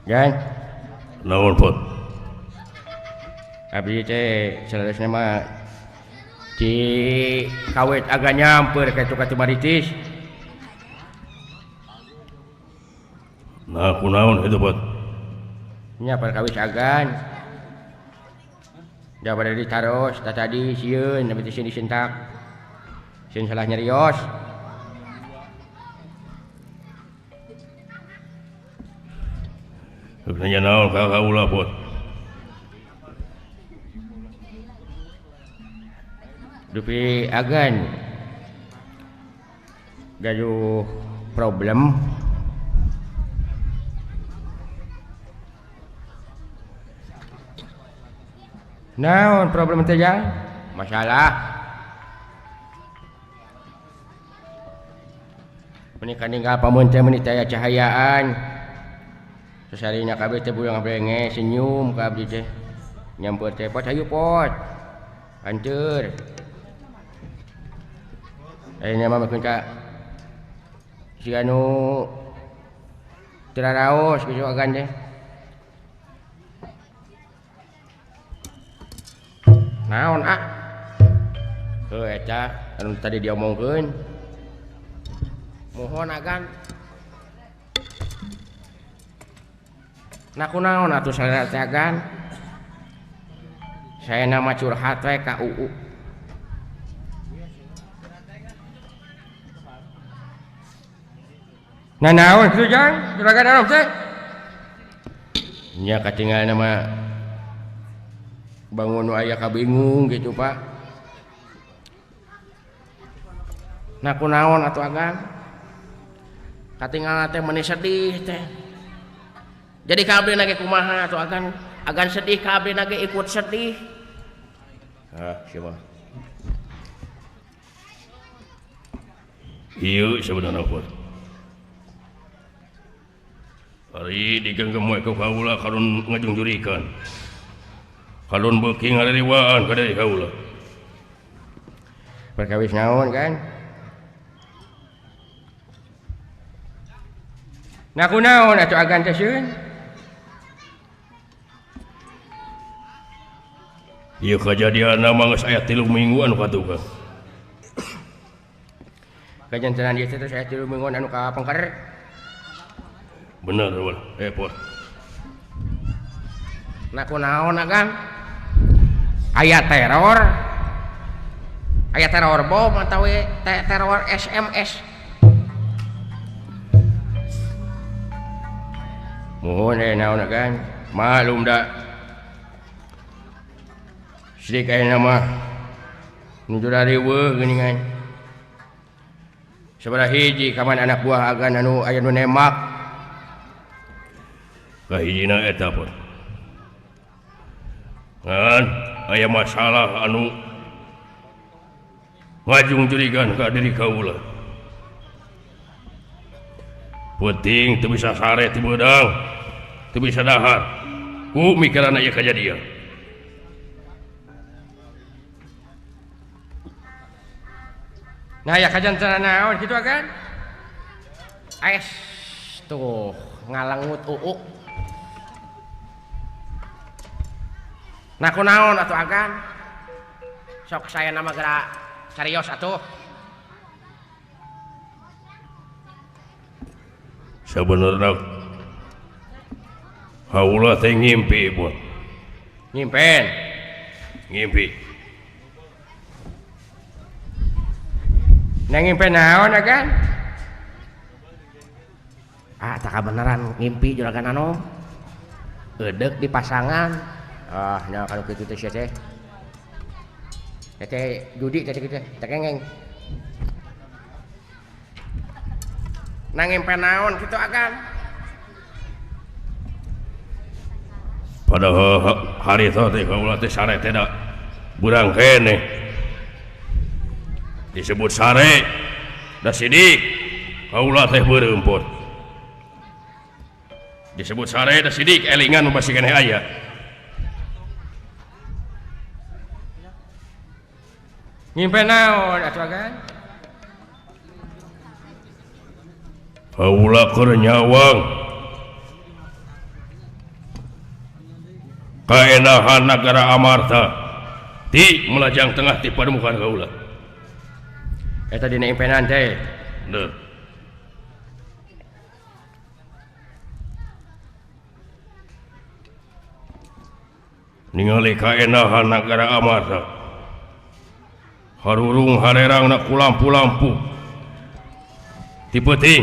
Gan, Naon pot? Abdi teh saleresna mah di kawet agak nyamper ka itu ka Tumaritis. Nah, kunaon itu pot? Nya perkawis agan. Da bade ditaros ta tadi sieun abdi teh sieun disentak. Sieun salah nyarios. Rek nanya naon ka kaula pot? Dupi agan gaduh problem. Naon problem teh jang? Masalah. Meuni kaninggal pamun teh meuni teh aya cahayaan. Sasarina kabeh teh bulang brenge senyum ka abdi teh. Nyamper teh pot hayu pot. Anteur. Ayeuna mah meukeun ka si anu teu raraos kitu agan teh. Naon ah? Heuh eta anu tadi diomongkeun. Mohon agan. Nah kunaon atuh salera teh agan? Saya nama curhat we ka UU. Nah naon kitu jang? Juragan naon teh? Nya katinggalna mah bangun nu aya kabingung gitu Pak. Nah kunaon atuh agan? Katinggalna teh meuni sedih teh. Jadi ka abdi ge kumaha atuh agan? Agan sedih ka abdi ge ikut sedih. Ah, siapa? Ieu sebenarna pot. Ari digenggem we ku kaula kalun ngajungjurikan. Kalun beuki ngaririwaan ka deui kaula. Perkawis naon kan? Nah kunaon atuh agan teh sieun? Ieu kajadianna mah geus aya 3 minggu anu katukang. Kajantenan ieu teh aya 3 mingguan anu ka pengker. Bener weh, pot. Nah kunaon agan? Aya teror. Aya teror bom atawa teror SMS. Mohon naon agan? Malum da. Sidik aya nama nuju riweuh geuningan. Sabaraha hiji kaman anak buah agan anu aya nu nembak. Kahijina eta pun. Ngan aya masalah anu ngajung jurigan ka diri kaula. Penting teu bisa sare teu beudang, teu bisa dahar. Ku mikiran ieu kajadian. Nah ya kajantenan naon kitu agan? Es tuh ngalengut uuk. Nah kunaon atuh agan? Sok saya nama gerak serius atuh. Sebenarnya haula teh ngimpi buat. Ngimpen. Ngimpi. Nah ngimpen naon agan? Ah tak beneran ngimpi juragan anu. Eudek di pasangan. Ah nah kalau kitu teh sia teh. Teh judi teh kitu teh kengeng. Nah ngimpen naon kitu agan? Padahal hari teh kaula teh sare teh da burang keneh. Disebut sare da sidik kaula teh beureumput. Disebut sare da sidik elingan masih keneh aya. Ngimpen naon atuh agan? Kaula keur nyawang kaenahan nagara Amarta ti melajang tengah ti pademukan kaula. Eta dina impenan teh. Bener. Ningali kaenahan nagara Amarta. Harurung harerangna ku lampu-lampu. Ti peuting.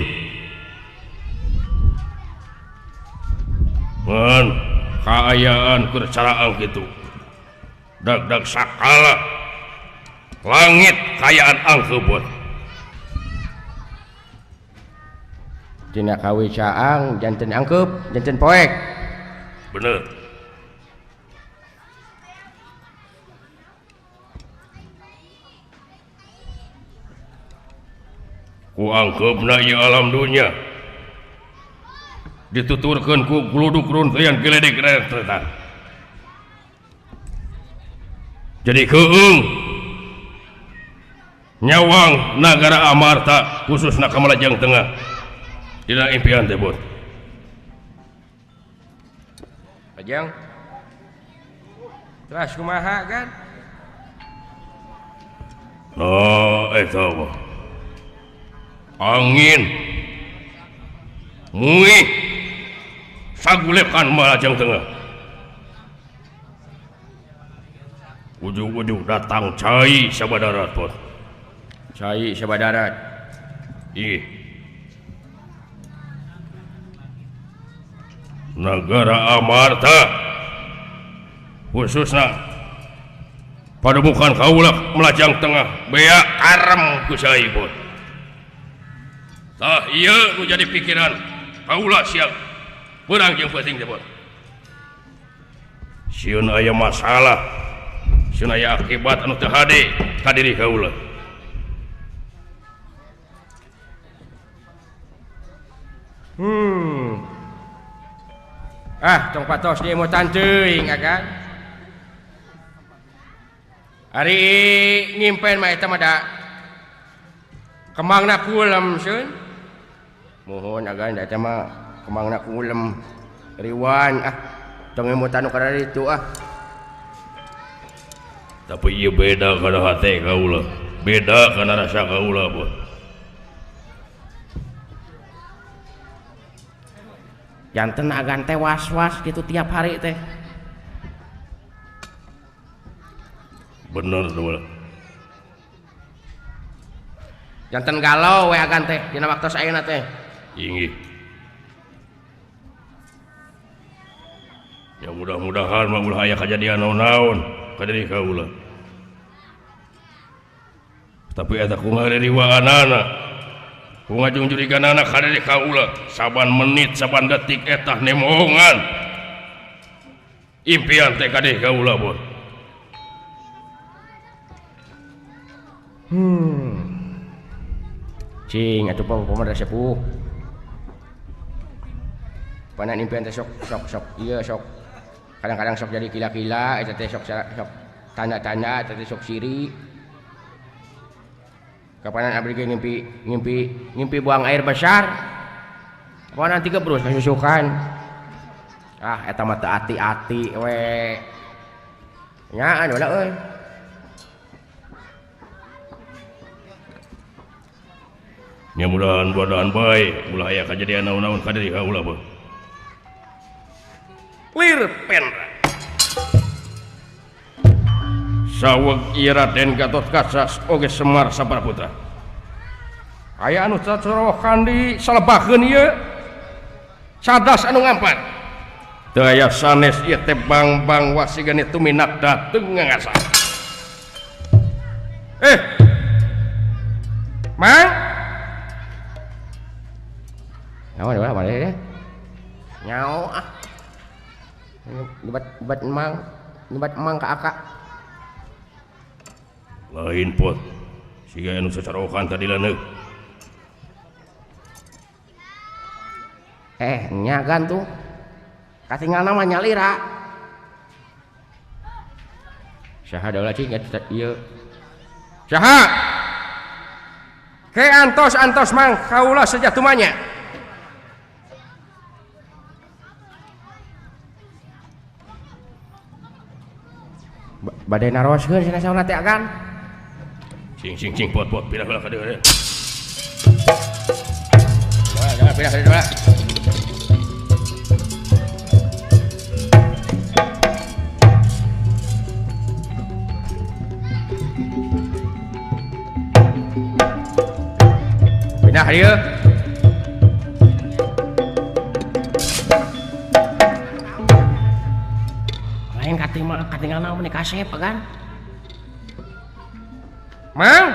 Ngan kaayaan keur caraang kitu. Dag-dag sakala langit kayaan angkebot. Dina kawi caang janten angkep, janten poek. Bener. Ku angkepna ieu alam dunya. Dituturkeun ku gluduk runtuyan geledek rentetan. Jadi keung nyawang nagara Amarta khususna ka Malajang Tengah dina impian teh bot. Pajang. Terus kumaha kan? Oh, eta mah. Angin muih sagulekan Malajang Tengah. Ujung-ujung datang cai sabadarat bot. Cai sabadarat. Ih. Nagara Amarta khususna pademukan kaula Melajang Tengah bea karem ku cai bot. Tah ieu nu jadi pikiran kaula siang beurang jeung peuting teh bot. Sieun aya masalah, sieun aya akibat anu teu hade ka diri kaula. Ah, tong patos diemutan teuing agan. Ari ngimpen mah eta mah da kemangna kulem seun. Mohon agan da eta mah kemangna kulem riwan ah tong emutan nu kada ditu ah. Tapi ieu beda kana hate kaula, beda kana rasa kaula bot. Janten agan teh was-was gitu tiap hari teh. Bener tuh. Janten galau we agan teh dina waktos ayeuna teh. Inggih. Ya mudah-mudahan mah ulah aya kajadian naon-naon ka diri kaula. Tapi eta ku ngaririwaanana. Ku ngajungjuriganana ka diri kaula saban menit saban detik etah nemongan. Impian teh ka diri kaula bos. Cing atuh pang da sepuh. Panan impian teh sok sok sok ieu sok. Kadang-kadang sok jadi kila-kila eta teh sok sok tanda-tanda eta teh sok siri. Kapanan abdi ge ngimpi buang air besar. Kapanan tiga berus kasusukan. Ah eta mah teu ati-ati we. Nyaan ulah euy. Nya mudahan mudahan bae ulah aya kajadian naon-naon ka diri kaula beuh. Lir pen. Saweg ieu Raden Gatotkaca oge Semar Sabaraputra. Aya anu cacorowokan di salebakeun ieu. Cadas anu ngampat. Teu aya sanes ieu teh Bangbang Wasigani tuminak dateng ngangasa. Mang. Naon ulah balik deh. Nyao ah. Nyebat emang, nyebat emang ka akak. Lain pot. Siga anu sacarokan tadi laneuk. Nya gantu. Katinggalna mah nyalira. Saha daulah cing eta ieu. Saha? Ke antos-antos mang kaula sejatumanya. Bade naroskeun cenah sauna teh agan. Cing cing cing pot pot pindah heula ka dieu. Jangan pindah ka dieu. Pindah ka dieu. Lain katinggal naon meni kasep kan. Mang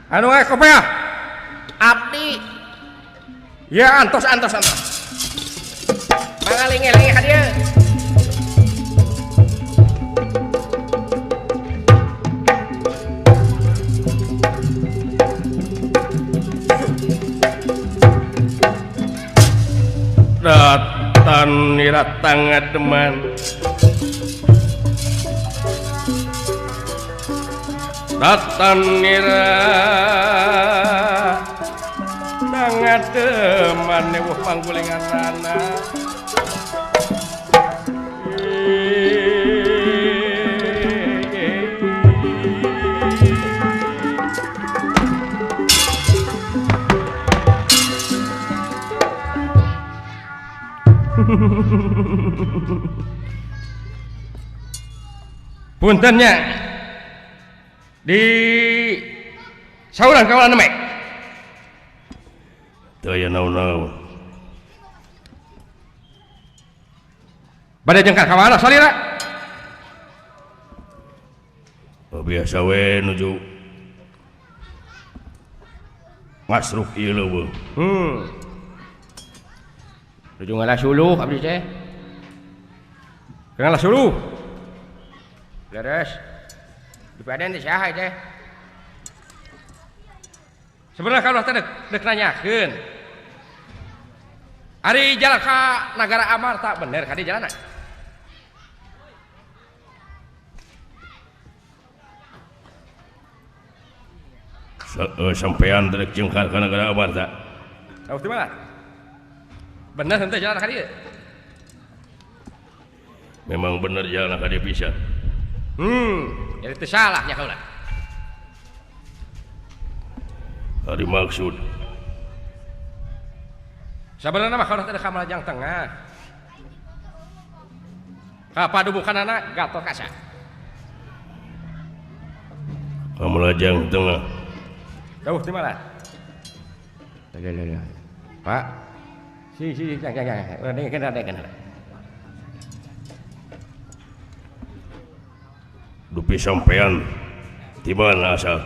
anu ngae kopeah abdi ya antos antos antos mangalinge-linge ka dieu. Datan niratang ngademan Datan nira ngademan newuh panggulinganana. Puntennya di sauran kawalan nemek teu aya naon-naon bade jengkar ka mana salira? Oh, biasa we nuju ngasruk ieu leuweung. Nuju ngalasuluh abdi teh. Ngalasuluh. Leres. Di paden teh saha teh? Sebenarnya kalau teh dek nanyakeun. Ari jalan ka Nagara Amarta bener ka di jalan? Sampean dek jengkar ka Nagara Amarta. Tahu di mana? Bener henteu jalan ka dieu? Memang bener jalan ka dieu pisan. Jadi teu salah nya kaula. Ari maksud sabenerna mah kaula teh ka Malajang Tengah. Ka padubukanana Gatotkaca. Ka Malajang Tengah. Jauh di mana? Pak. Si jangan. Dengekeun. Dupi sampean di mana asal?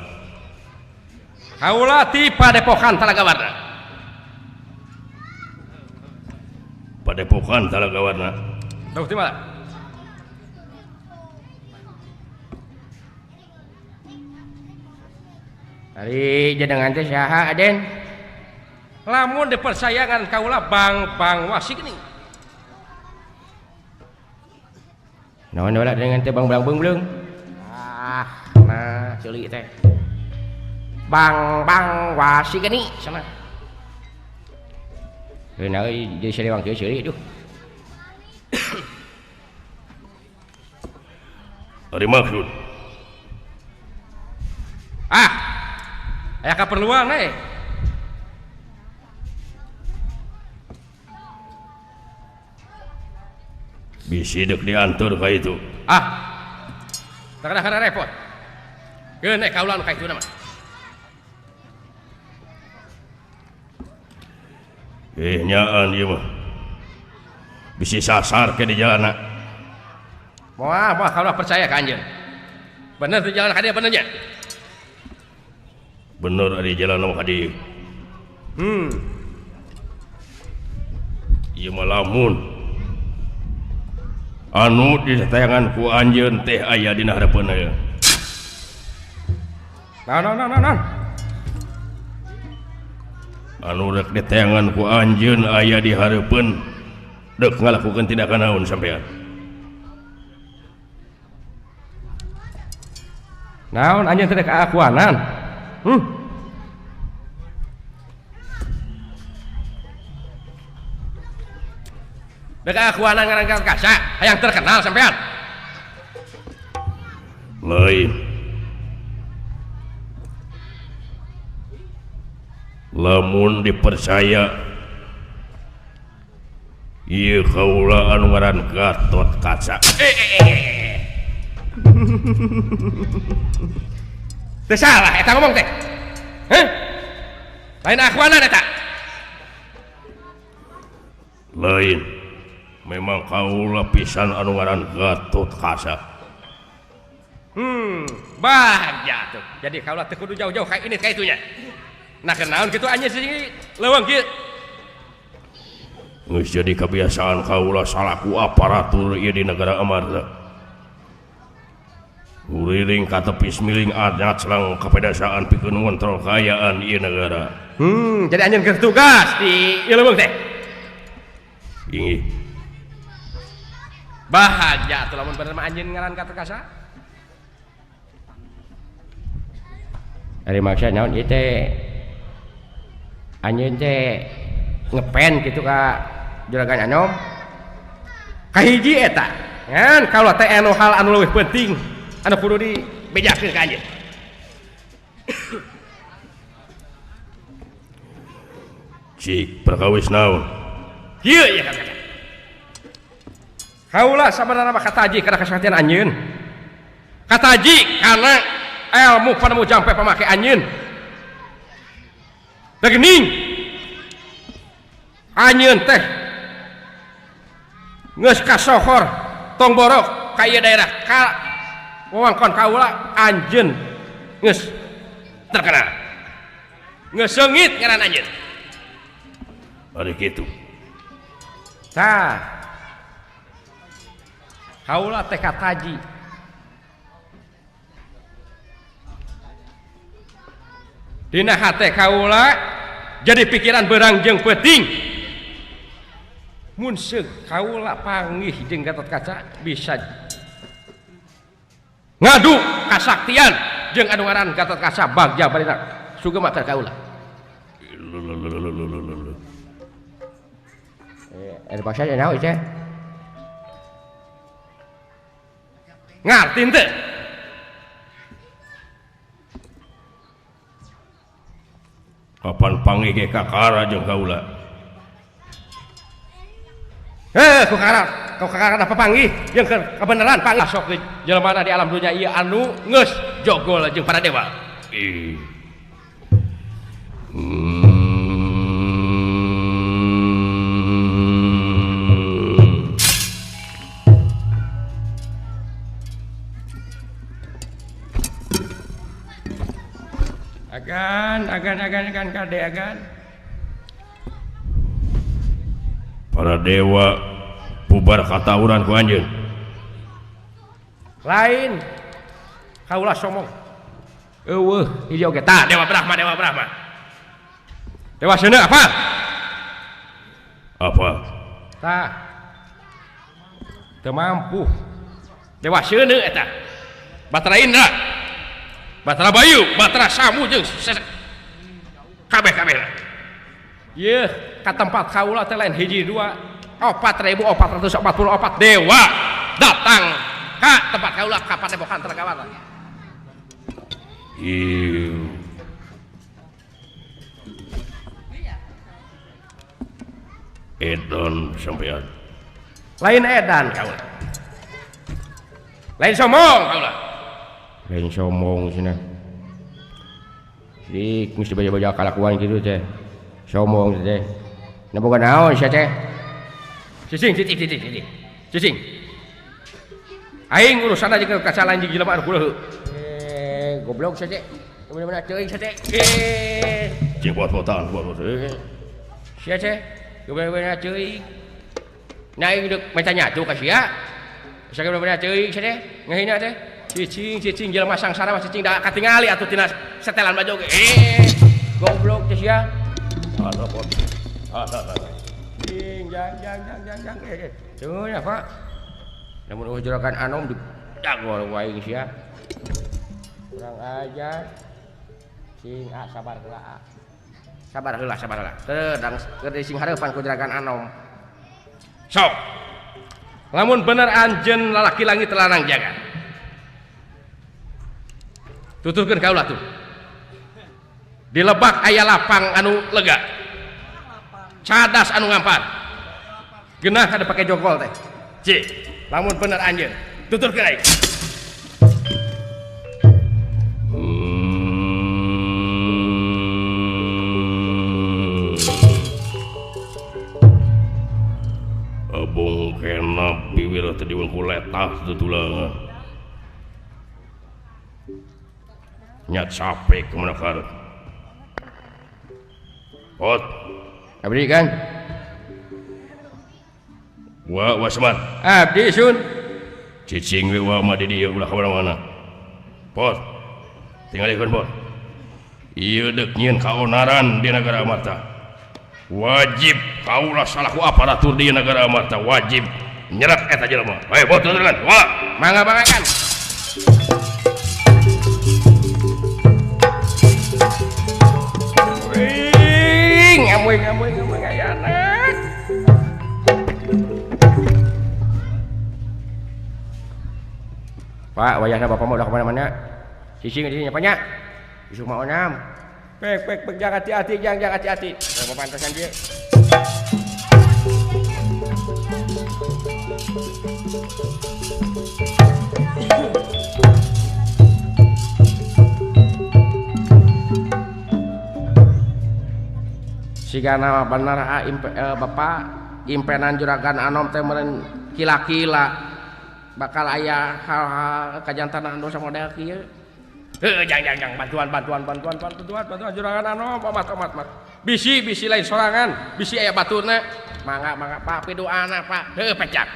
Kaula ti Padepokan Talaga Warna. Padepokan Talaga Warna. Tahu di mana? Ari jenengan teh saha Aden? Lamun dipercayakan kaula Bang Wasigni. Naon heula dengan teh Bang Blang Beungleung? Ah, nah ceuli teh. Bang Wasigni sama. Heuh euy jadi sarewang kieu ceuli duh. Ari maksud. Ah. Aya kaperluan we. Bisi deuk diantur ka itu. Ah. Teu repot. Keun eh kaula nu ka itu mah. Nyaan ieu mah. Bisi sasar ke di jalan. Moal moal kaula percaya ka anjeun. Bener di jalan ka dieu bener nya? Bener di jalan ka dieu. Ieu mah lamun anu ditayangan ku anjeun teh aya dina hareupeun ieu. Naon. Anu rek ditayangan ku anjeun aya di hareupeun deuk ngalakukeun tindakan naon sampean. Naon anjeun teh kaakuanan? Dek akuanan ngaran kasa hayang terkenal sampean. Lain. Lamun dipercaya ieu kaula anu ngaran Gatot Kaca. Teu salah eta ngomong teh. Heh? Lain akuanan eta. Lain. Memang kaula pisan anu ngaran Gatot Kaca. Bahagia tuh. Jadi kaula teu kudu jauh-jauh ka ini ka itunya. Nah kenaon kitu anjeun sih leuweung kieu. Geus jadi kebiasaan kaula salaku aparatur ieu di negara Amarta. Uriling katepis miling adat selang kapedasaan pikeun ngontrol kaayaan ieu negara. Jadi anjeun keur tugas di ieu leuweung teh. Inggih. Bahagia atuh lamun bener mah anjeun ngaran Gatot Kaca. Ari maksa naon ieu teh? Anjeun teh ngepen kitu ka Juragan Anom. Kahiji eta. Ngan kaula teh anu hal anu leuwih penting anu kudu dibejakeun ka anjeun. Cik perkawis naon? Kieu ieu kan. Kaula sabenarna mah kataji kana kasaktian anjeun. Kataji kana ilmu panemu jampe pamake anjeun. Degening anjeun teh geus kasohor tong borok ka ieu daerah ka wewengkon kaula anjeun geus terkenal. Geus seungit ngaran anjeun. Ari kitu. Tah. Kaula teh kataji. Dina hate kaula jadi pikiran berang jeung peuting. Mun seug kaula panggih jeung Gatot Kaca bisa ngadu kasaktian jeung anu ngaran Gatot Kaca bagja barina sugema ka kaula. Bahasa naon teh? Ngarti henteu? Kapan panggih ge kakara jeung kaula? Heh, ku kakara apa panggih jeung kebenaran panggih sok jelema di alam dunia ieu anu geus jogol jeung para dewa. Agan agan agan agan kade agan. Para dewa bubar katawuran ku anjeun. Lain kaula somong. Eueuh hiji oge tah Dewa Brahma Dewa Brahma. Dewa Seuneu apa? Apa? Tah. Teu mampu. Dewa Seuneu eta. Batara Indra. Batara Bayu, Batara Samu jeung kabeh-kabeh. Yeuh, ka tempat kaula teh lain hiji dua 4444 dewa datang ka tempat kaula ka padepokan Tragawata. Ieu. Edan sampean. Lain edan kaula. Lain somong kaula. Lain somong cenah. Sik mesti baja-baja kalakuan kitu teh. Somong teh. Na boga naon sia teh? Cicing cicing cicing cicing. Cicing. Aing urusan aja ke kaca lain jeung jelema anu kuleuh. Goblok sia teh. Bener-bener teuing sia teh. Cing buat-buatan buat. Sia teh. Bener-bener teuing. Nah aing deuk maca nyatu ka sia. Sia bener-bener teuing sia teh. Ngahina teh. Cicing cicing jelema sangsara mah cicing da katingali atuh tina setelan baju ge. Goblok teh sia. Cing jang jang jang jang jang. Teu ya Pak. Namun eueuh juragan anom di dagor wae sia. Kurang ajar. Cing ah sabar heula. Sabar heula sabar heula. Teu dang keur sing hareupan ku juragan anom. Sok. Lamun bener anjeun lalaki langit lanang jagat. Tuturkeun kaula tuh. Di lebak aya lapang anu lega. Cadas anu ngampar. Genah kada pake jogol teh. Cik, lamun bener anjeun, tuturkeun aing. Abong kena biwir teh diwengku letah tutulangan. Nyat capek kemana karep. Pot. Abdi kan? Wa wa Semar. Abdi sun. Cicing we wa mah di dieu ulah ka mana-mana. Pot. Tingalikeun pot. Ieu deuk nyieun kaonaran di negara Amarta. Wajib kaula salaku aparatur di negara Amarta wajib nyerat eta jelema. Hayo pot tuturkeun. Wa. Mangga mangga kan. Ngamuing ngamuing ngamuing ayana. Pak, wayahna bapak mah udah kemana-mana. Cicing di sini nya. Isuk mah onam. Pek pek pek jangan hati-hati, jangan jangan hati-hati. Bapak pantasan dia. Siga nama bener ah, bapak impenan juragan anom teh meureun kila-kila bakal aya hal-hal kajantanan dosa model kieu. Heuh jang jang jang bantuan bantuan bantuan bantuan bantuan juragan anom omat omat mat. Bisi bisi lain sorangan, bisi aya baturna. Mangga mangga Pak piduana Pak. Heuh pecak.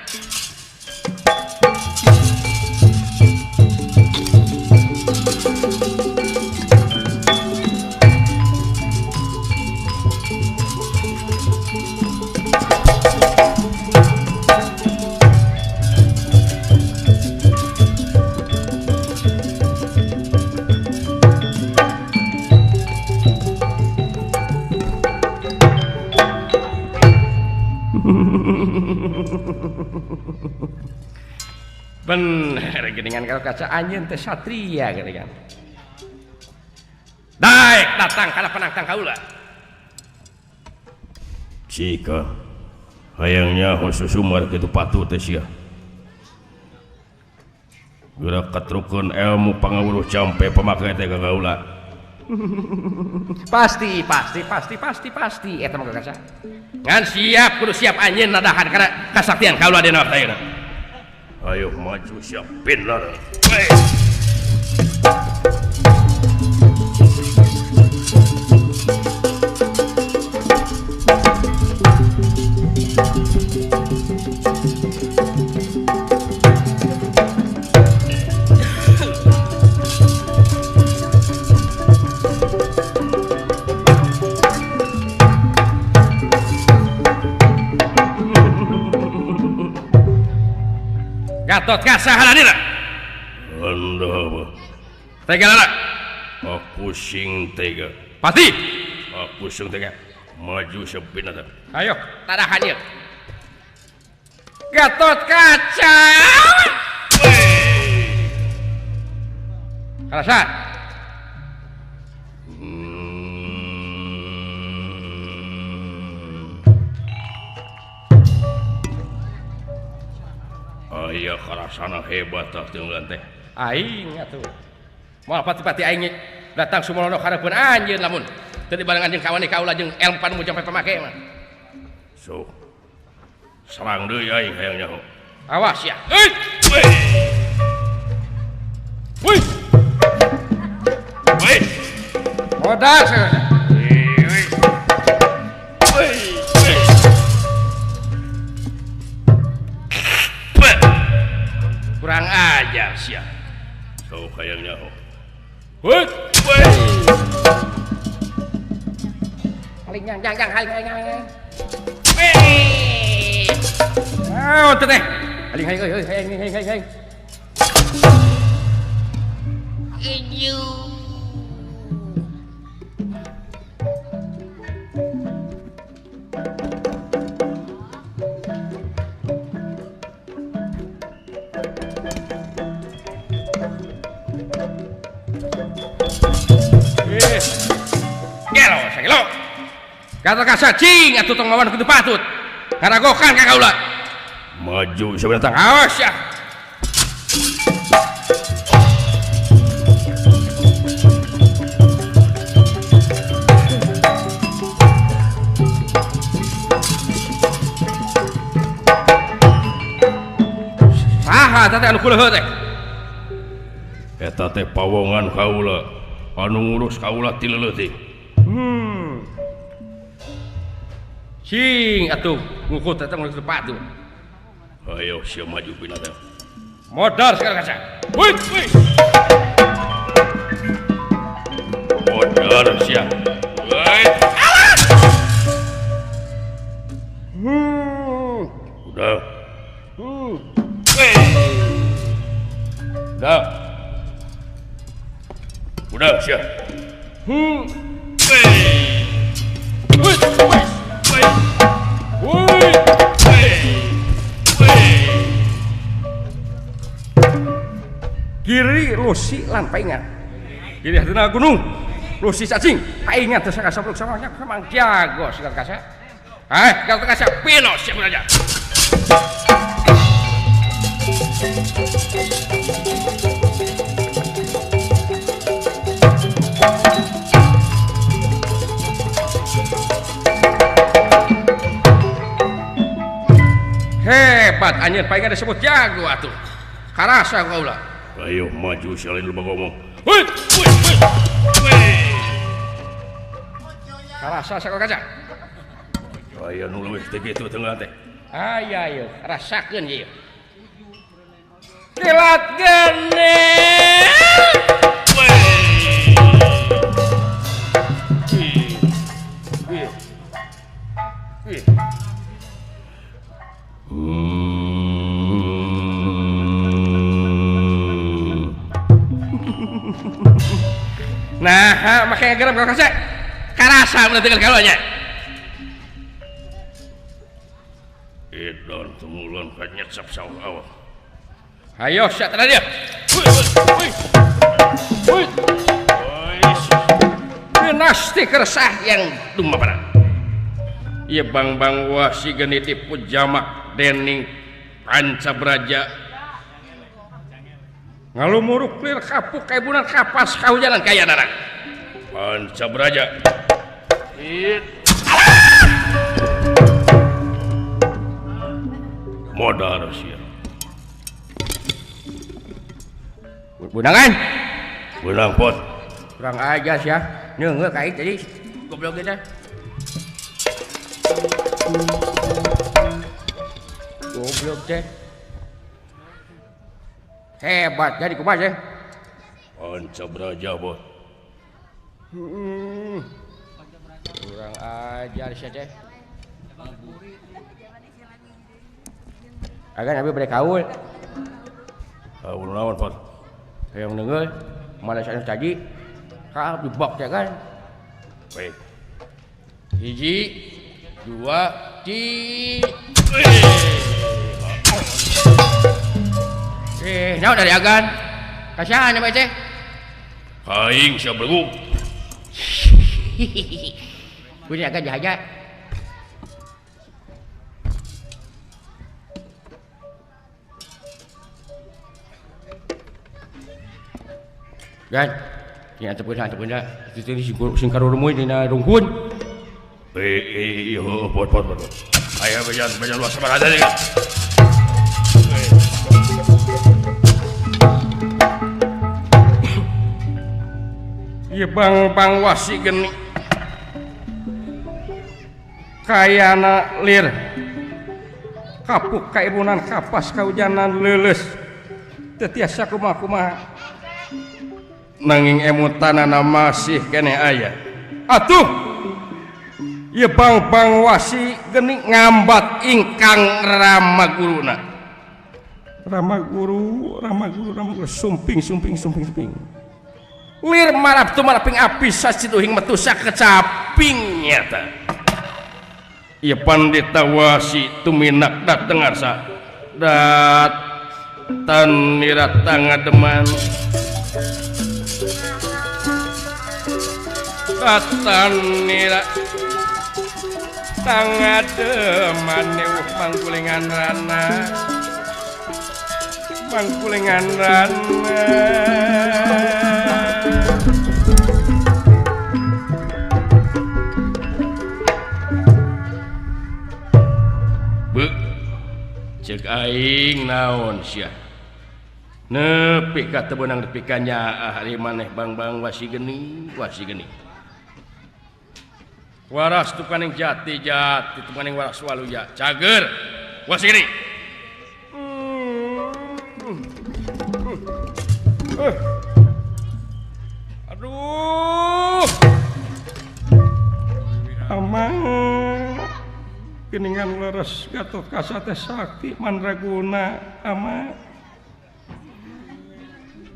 Bener geningan kalau kaca anjeun teh satria geningan. Daek datang kana penangtang kaula. Cika hayangnya khusus sumar kitu patuh teh sia. Geura katrukeun ilmu pangawuruh campe pamake teh ka kaula. Pasti pasti pasti pasti pasti eta mah kaca. Ngan siap kudu siap anjeun nadahan kana kasaktian kaula dina waktu ayeuna. Ayo maju siap benar. Gatot Kaca haladina. Anda Tega lala. Aku sing tega. Pati. Aku sing tega. Maju sepina teh. Ayo, tarahan ieu. Gatot Kaca. Karasa. Aya karasana hebat tah teunggeun teh. Aing atuh. Moal pati-pati aing datang sumolono hareupeun anjeun lamun teu dibarengan jeung kawan kaula jeung elm panu jampe pamake mah. So. Serang deui aing hayang nyaho. Awas ya. Euy. Wih. Wih. Modal. Kurang ajar sia. So hayang nyaho. Wih. Paling yang yang yang haling haling haling. Wih. Ah, teh. Haling haling euy haling haling haling haling. Ieu. Gelo, sagelo. Gatot Kaca cing atuh tong mawan kudu patut. Karagokan ka kaula. Maju sabenerna. Awas ya. Saha teh anu kuleuh teh? Eta teh pawongan kaula anu ngurus kaula ti leutik. Cing atuh ngukut eta mun sepatu. Ayo sia maju pina teh. Modar sekarang kaca. Wih, wih. Modar sia. Wih. Awas. Udah. Wih. Udah. Udah sia. Wih. Wih. Wih. Wih. Kiri lusi lan paingan. Kiri hatina gunung. Lusi cacing. Paingan teh sakasapluk sama sama jago Gatot Kaca. Eh, Gatot Kaca pino siap aja. Hebat anjeun paingan disebut jago atuh. Karasa kaula. Ayo maju salin loba ngomong. Wih, wih, wih. Wih. Karasa sakal kaca. Aya nu leuwih teh kitu tengah teh. Aya ieu, rasakeun ieu. Kilat gene. Wih. Wih. Wih. Nah, makanya geram kalau kasih karasa menentukan kalaunya. Edan temulon kanyet sap sawah awak. Ayo, siap tadi dia. Wih, wih, wih. Dinasti keresah yang dumapana. Ieu bang-bang wasi geniti pujamak dening Panca Braja. Ngalumuruk lir kapuk kaibunan kapas kahujanan kaya narang. Panca Braja. Modar sia. Bunangan. Bunang pot. Kurang aja sia. Neungeut ka aing tadi. Goblok teh. Goblok teh. Hebat jadi kumaha sih? Panca Braja bot. Kurang ajar sia teh. Agan abi bade kaul. Eueuh naon pot. Hayang deungeul mana anu tadi ka dibok teh kan. Baik. 1 2 3. Naon dari agan? Kasihan ya teh. Aing sia belum. Punya agan jahaja. Gan, nya teu beunang. Itu sing karurumuy dina rungkun. Eh, pot pot pot. Ayo bejan bejan luas sabar aja nih. Ieu bang-bang wasi geni kayana lir kapuk kaibunan kapas kaujanan leuleus teu tiasa kumaha-kumaha nanging emutanana masih keneh aya atuh ieu bang-bang wasi geni ngambat ingkang Rama guruna Rama guru Rama guru Rama guru sumping sumping sumping sumping lir marap tumaraping api sacituhing metu sakecaping nyata ieu pandita wasi tuminak dateng arsa datan nira tangademan datan nira tangademan newuh mangkulingan rana mangkulingan rana. Cek aing naon sia nepi ka teu beunang nepi ka nyaah ari maneh bang-bang wasi geni wasi geni waras tukaning jati jati tukaning waras waluya cager wasi geni. Aduh amang geningan leres Gatot Kaca teh sakti mandraguna ama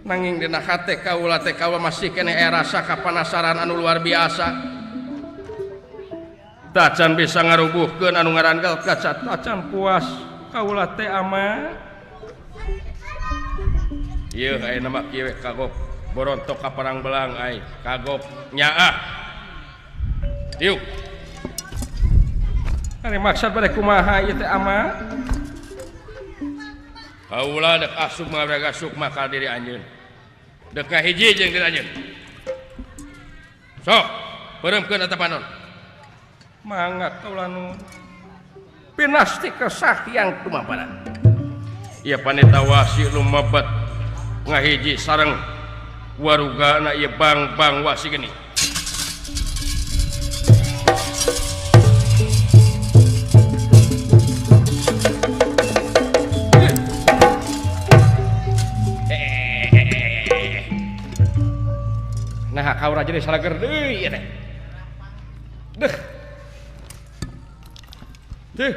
nanging dina hate kaula teh kaula masih keneh rasa kapanasaran anu luar biasa tacan bisa ngarubuhkeun anu ngaran Gatot Kaca tacan puas kaula teh ama ieu ayeuna mah kieu kagok borontok ka parang belang ai kagok nyaah diuk. Ari maksud bade kumaha ieu teh ama? Kaula dek asup ngaraga sukma ka diri anjeun. Dek kahiji jeung diri anjeun. Sok, peureumkeun eta panon. Mangga kaula nu. Pinasti kesakian kumaparan. Ieu panita wasi lumebet ngahiji sareng warugana ieu bang-bang wasi geni. Nah, kaura jadi salager deui ieu teh. Deuh. Deuh.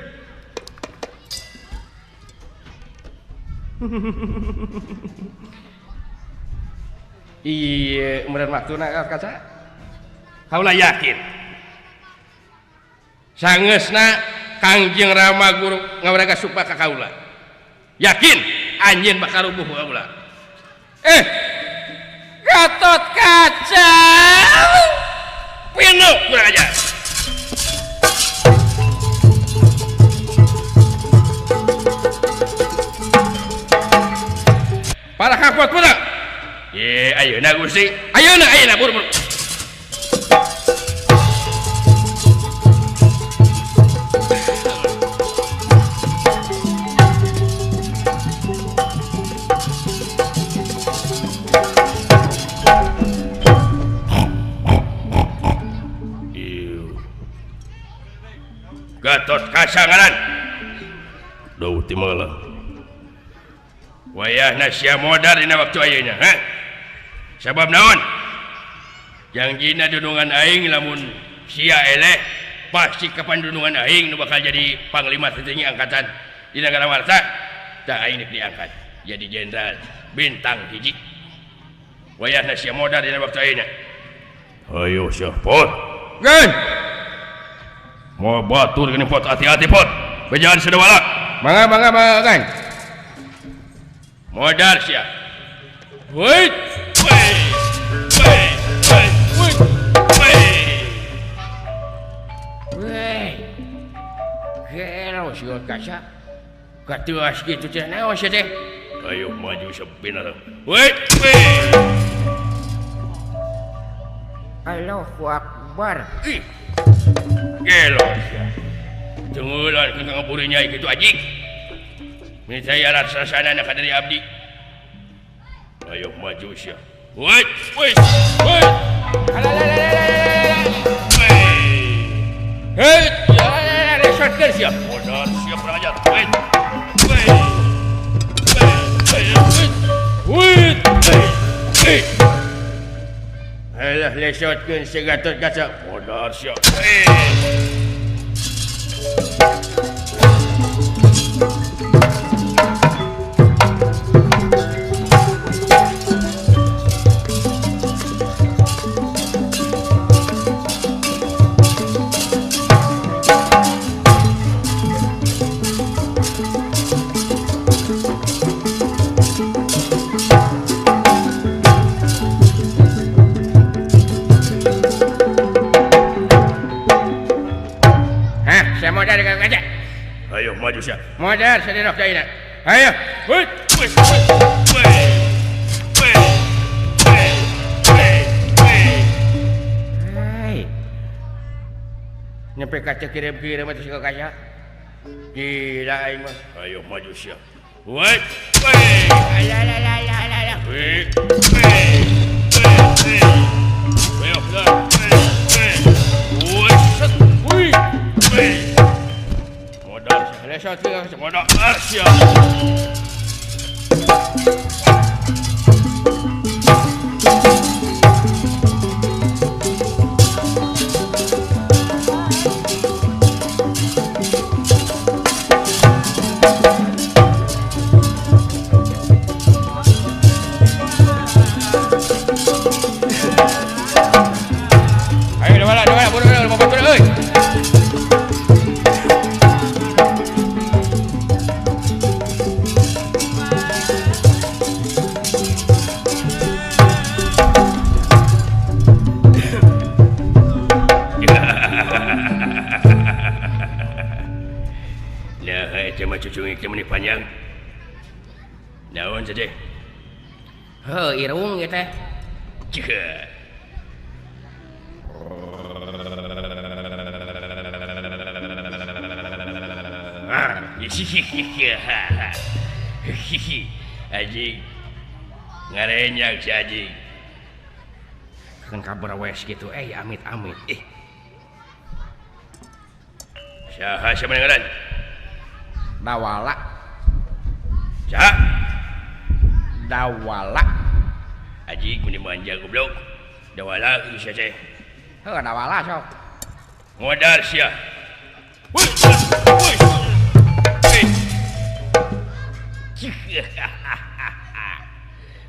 Ieu meureun waktuna kaca. Kaula yakin. Sangeusna Kangjeng Rama Guru ngawaraga supa ka kaula. Yakin anjeun bakal rubuh kaula. Gatot Kaca pinu kurang ajar. Para kapot pula. Ye, ayeuna Gusti. Ayeuna ayeuna buru-buru. Gatot Kaca ngaran. Duh timeulah. Wayahna sia modar dina waktu ayeuna, ha? Sabab naon? Jangjina dunungan aing lamun sia eleh pasti kapan dunungan aing nu bakal jadi panglima tertinggi angkatan di negara Warta, tah aing diangkat. Jadi jenderal bintang hiji. Wayahna sia modal dina waktu ayeuna. Ayo sia pot. Gan. Mau batur geuning pot hati-hati pot. Bejalan sedewala. Mangga mangga mangga kan. Modal sia. Wait. Wait. Wait. Wait. Wait. Wait. Gelo sia kaca. Katuas kitu teh naon sia teh? Ayo maju sepina. Wait. Wait. Allahu Akbar. Ih. Gelo sia. Tunggulan ke ngaburi nyai kitu ajik. Min saya raksasana ka dari abdi. Ayo maju sia. Wait, wait, wait. Hei, lesotkeun sia. Modal sia kurang ajar. Wait. Wait. Wait. Wait. Wait. Alah lesotkeun si Gatot Kaca. Modal sia. Wait. Ayo maju sia. Modal sadirok daina. Ayo. Wait, wait, wait. Wait. Wait. Wait. Wait. Hai. Nyampe kaca kirim-kirim atuh ka kaca. Gila aing mah. Ayo maju sia. Wait. Wait. Ala la la la la la. Wait. Wait. Wait. Ayo, wait. Wait. Wait. Wait. Lesot modal sia. Ayo dawala dawala buru-buru batur euy. Cucu panjang naon saja heuh irung ieu teh anjing ngarenyak si anjing kan kabar wes gitu amit amit saha sia ngaran Dawala. Saha? Dawala. Aji meni manja goblok. Dawala kieu sia teh. Heuh dawala sok. Modal sia. Woi. Woi.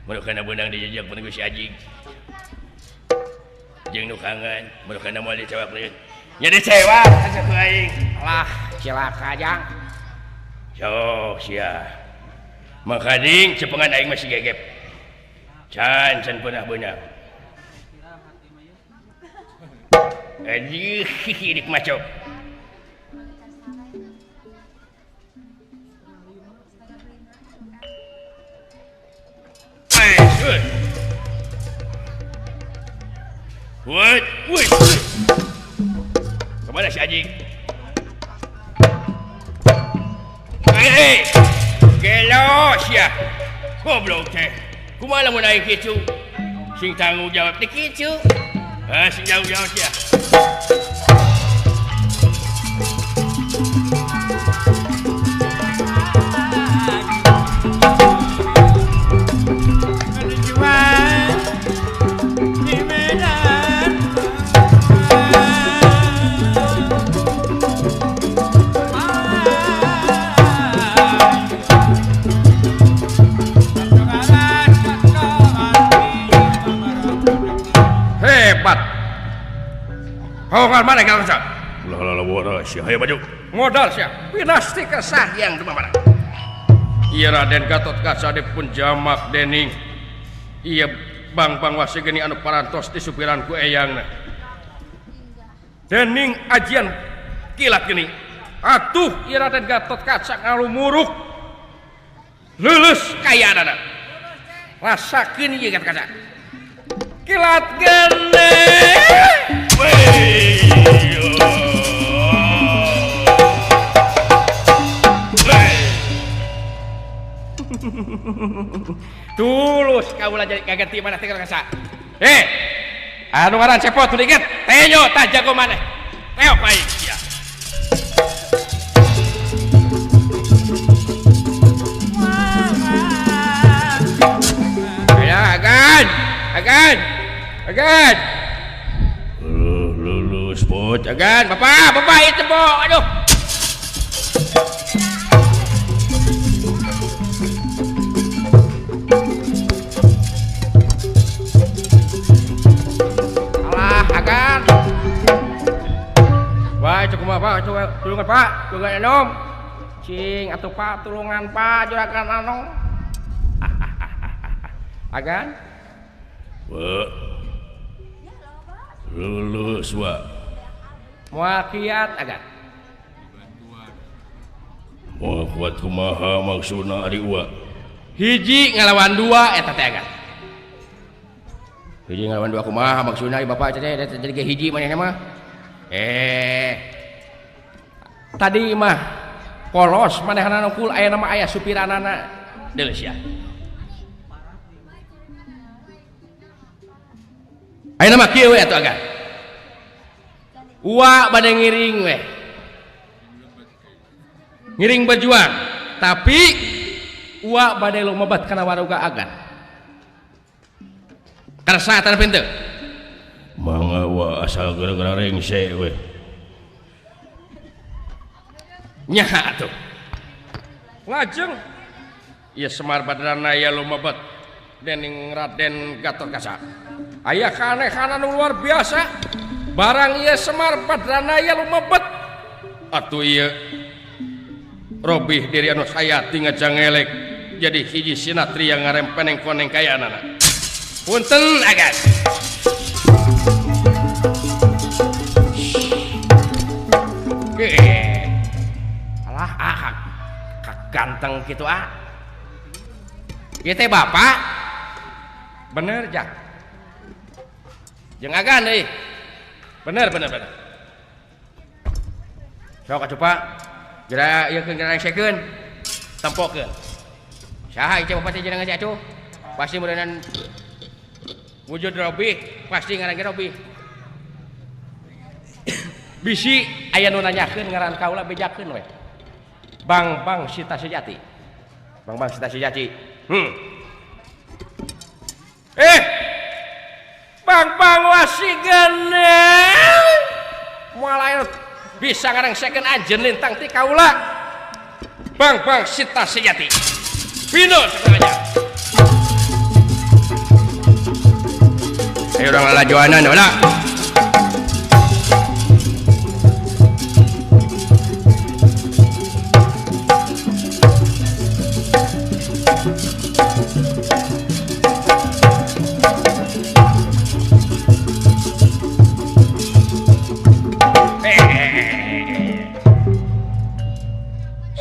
Merukana beunang dijejak pun ku si anjing. Jeung nu kangen, merukana moal dicewak deui. Nya dicewak asa ku aing. Lah, cilaka jang. Sok sia. Makaning cepengan aing masih gegep. Can can pernah beunang. Anjing hidik macok. What? Wait. Kemana si anjing? Hei, gelo sia. Goblok teh. Kumaha lamun aing kitu? Sing tanggung jawab teh kitu. Ah, sing tanggung jawab sia. Bohongan mana kalau sa? Ulah lalawara sia hayo maju. Modal sia. Pinasti kesahyang tumabara. Ieu Raden Gatotkaca dipun jamak dening ieu Bangbang Wasigeni anu parantos disupiran ku eyangna. Dening ajian kilat geni. Atuh ieu Raden Gatotkaca ngalumuruk. Lulus kayaanana. Rasakeun ieu Gatotkaca. Kilat geni. Tulus kaula jadi kaganti maneh teh kasa. Anu ngaran cepot tuh inget. Tenyo tah jago maneh. Teok aing sia. Ayo agan. Agan. Agan. Lulus pot agan. Bapak, bapak itu bo. Aduh. Wah, cukup Pak, tulungan Pak, tulungan enom. Cing atuh Pak, tulungan Pak, juragan anom. Agan? Wa. Lulus wa. Moal kiat agan. Moal kuat kumaha maksudna ari wa? Hiji ngalawan dua eta teh agan. Hiji ngalawan dua kumaha maksudna ieu Bapak teh jadi ge hiji manehna mah. Tadi mah polos manehna nukul aya nama aya supiranana deuleu sia. Aya nama kieu we atuh agan. Uwa bade ngiring we. Ngiring berjuang, tapi uwa bade lumebat kana waruga agan. Karsa tanah pintu. Mangga wa asal gara-gara rengse we. Nya atuh. Lajeng ieu Semar Badranaya lumebet dening Raden Gatotkaca. Aya kaanehana nu luar biasa. Barang ieu Semar Badranaya lumebet atuh ieu robih diri anu hayati ngajangelek jadi hiji sinatria ngarempeneng koneng kayaanana. Punten agan. Alah ah ganteng gitu ah. Ieu teh bapak. Bener jak. Jeung agan deui. Bener bener bener. Sok atuh Pak. Geura ieu keun ngarengsekeun. Tempokeun. Saha ieu bapak teh jenengan si atuh? Pasti meureunan wujud robih, pasti ngaran ge robih. Bisi aya nu nanyakeun ngaran kaula bejakeun we. Bangbang Sita Sejati. Bangbang Sita Sejati. Bangbang Wasigene. Moal aya bisa ngarengsekeun anjeun lintang ti kaula. Bangbang Sita Sejati. Pino sakumaha. Ayo urang lalajoanan heula.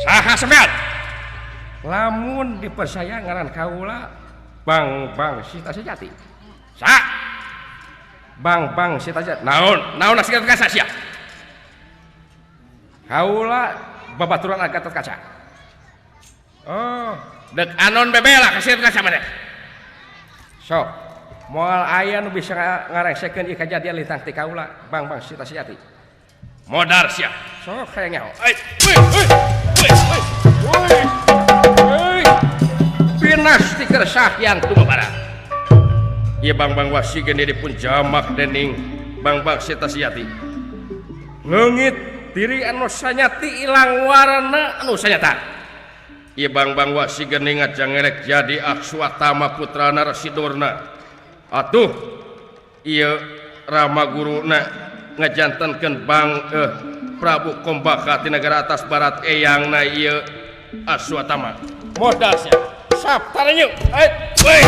Saha sampean? Lamun dipercaya ngaran kaula Bangbang Sita Sejati. Sa Bangbang Sita Sejati. Naon? Naon nasi Gatotkaca sia? Kaula babaturan Gatotkaca. Oh, dek anon bebela ka Gatotkaca maneh. Sok, moal aya nu bisa ngarengsekeun ieu kajadian lintang ti kaula Bangbang Sita Sejati. Modar sia. Sok hayang nyaho. Ai, woi, woi, woi, woi. Woi. Pinasti kersah yang tumabara. Ieu Bangbang Wasigene dipun jamak dening Bangbang Sita Sejati. Leungit diri anu sanyati ilang warna anu sanyata. Ieu Bangbang Wasigene ngajangelek jadi Akswatama putrana Resi Durna. Atuh ieu Rama guruna ngajantenkeun Bang Prabu Kombaka ti negara atas barat eyangna ieu Aswatama. Modal sia. Sap tarenyu. Woi.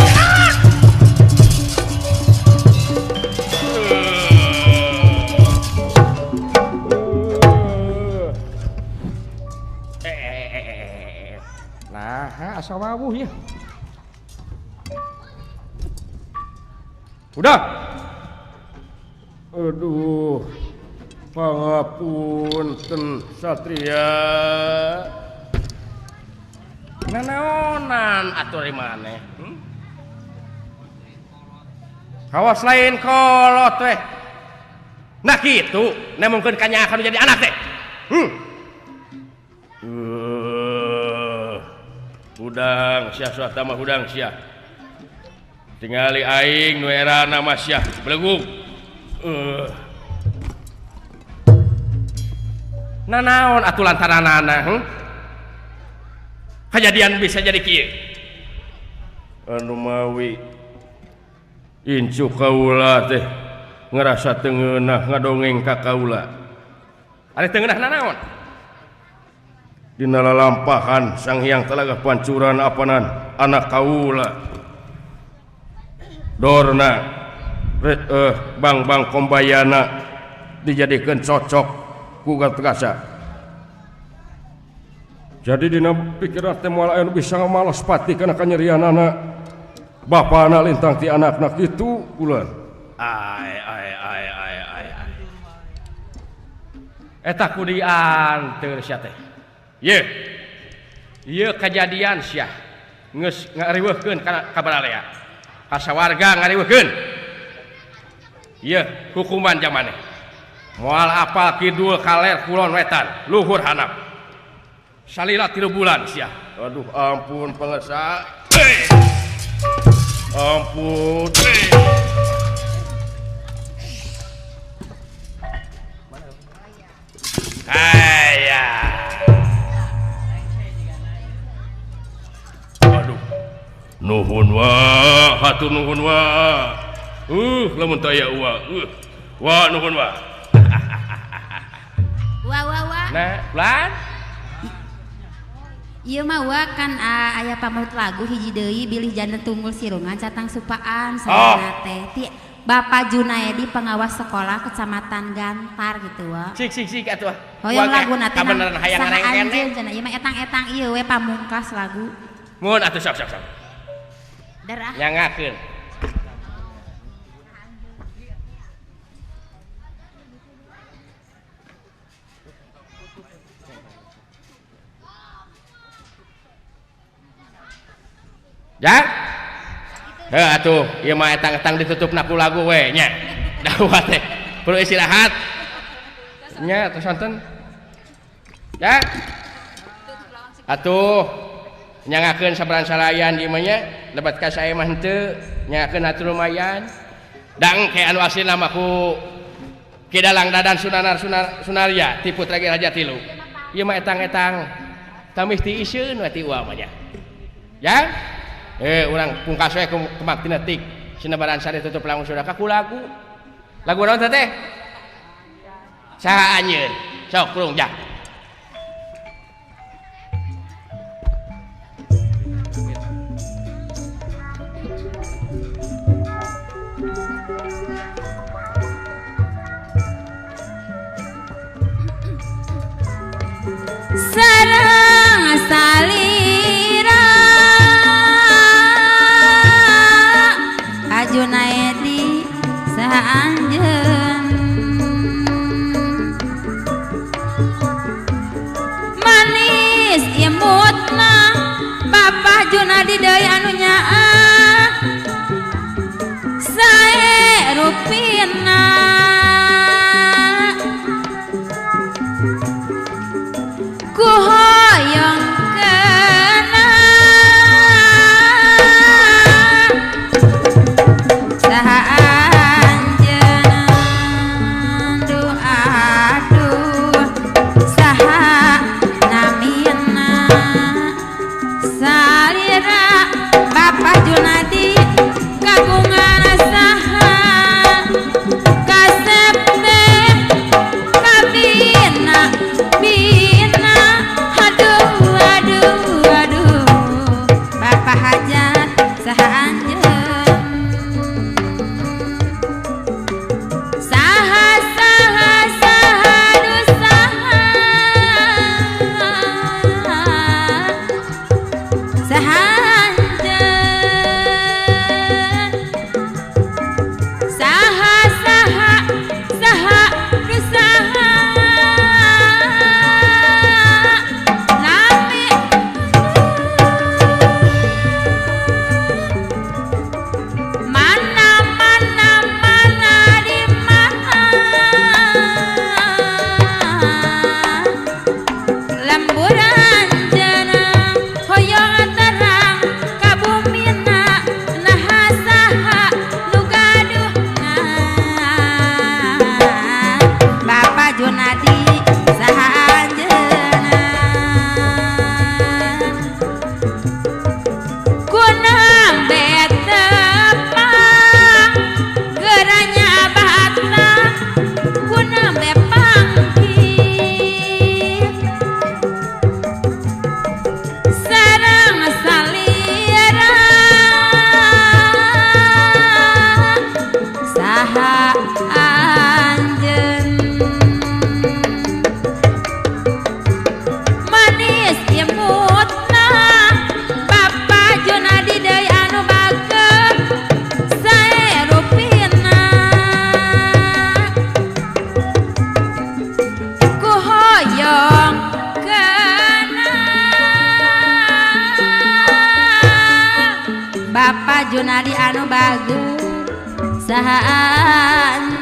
Nah, asa wawuh ya. Udah. Aduh. Pangapunten Satria. Nanaonan atuh di maneh? Kawas lain kolot teh. Nah kitu, nemongkeun kanyaah jadi anak teh. Hudang sia Swatama hudang sia. Tingali aing nu erana mah sia belegung. Nanaon atuh lantaranana, Kejadian bisa jadi kieu. Anu mawi incu kaula teh ngerasa teu ngeunah ngadongeng ka kaula. Ari teu ngeunah nanaon? Dina lalampahan Sang Hyang Talaga Pancuran apanan anak kaula Dorna Bang-bang Kombayana dijadikeun cocok ku Gatotkaca. Jadi dina pikiran teh moal aya nu bisa ngamalos pati kana kanyerianana bapana lintang ti anakna kitu ulan. Ai ai ai ai ai. Eta ku dianteur sia teh. Ye. Ieu kejadian sia geus ngariweuhkeun kana kabaralea. Kasawarga ngariweuhkeun. Ieu hukuman jamane. Moal apal kidul kaler kulon wetan, luhur hanap. Salila 3 bulan sia. Aduh ampun pangersa. Ampun. Aya. Aduh. Nuhun wa, hatur nuhun wa. Lamun teu aya wa. Wa nuhun wa. Wa wa wa. Nah, lan. Ieu mah wa kan aya pamurut lagu hiji deui bilih janten tunggul sirungan catang supaan sarana teh ti Bapak Junaedi pengawas sekolah Kecamatan Gantar gitu wa. Cik cik cik atuh. Hoyong laguna teh kabeneran hayang ngarengkene. Cenah ieu mah etang-etang ieu we pamungkas lagu. Mun atuh sok sok sok. Derah. Nyangakeun. Ya? Heuh atuh, ieu mah etang-etang ditutupna ku lagu we nya. Dawa teh. Perlu istirahat. Nya tos sonten. Ya. Atuh nyangakeun sabaran salayan ieu mah nya, lebat ka sae mah henteu, nyangakeun atuh lumayan. Dang ke anu aslina mah ku Ki Dalang Dadan Sunanar Sunarya ti putra Ki Raja Tilu. Ieu mah etang-etang tamis ti iseun we ti uang mah nya. Ya? Urang pungkas we kemak tina tik sinebaran sare tutup langsung sudah kaku lagu. Lagu naon teh? Saha anjeun? Sok kurung jah. Sareng salira Junaedi saha anjeun manis imutna Bapak Junadi deui anu nyaah sae rupina ku hoyong kena saha anjeun duh aduh saha namina salira Bapak Junadi kagungan saha kasep teh Wa Junadi anu bagus saha.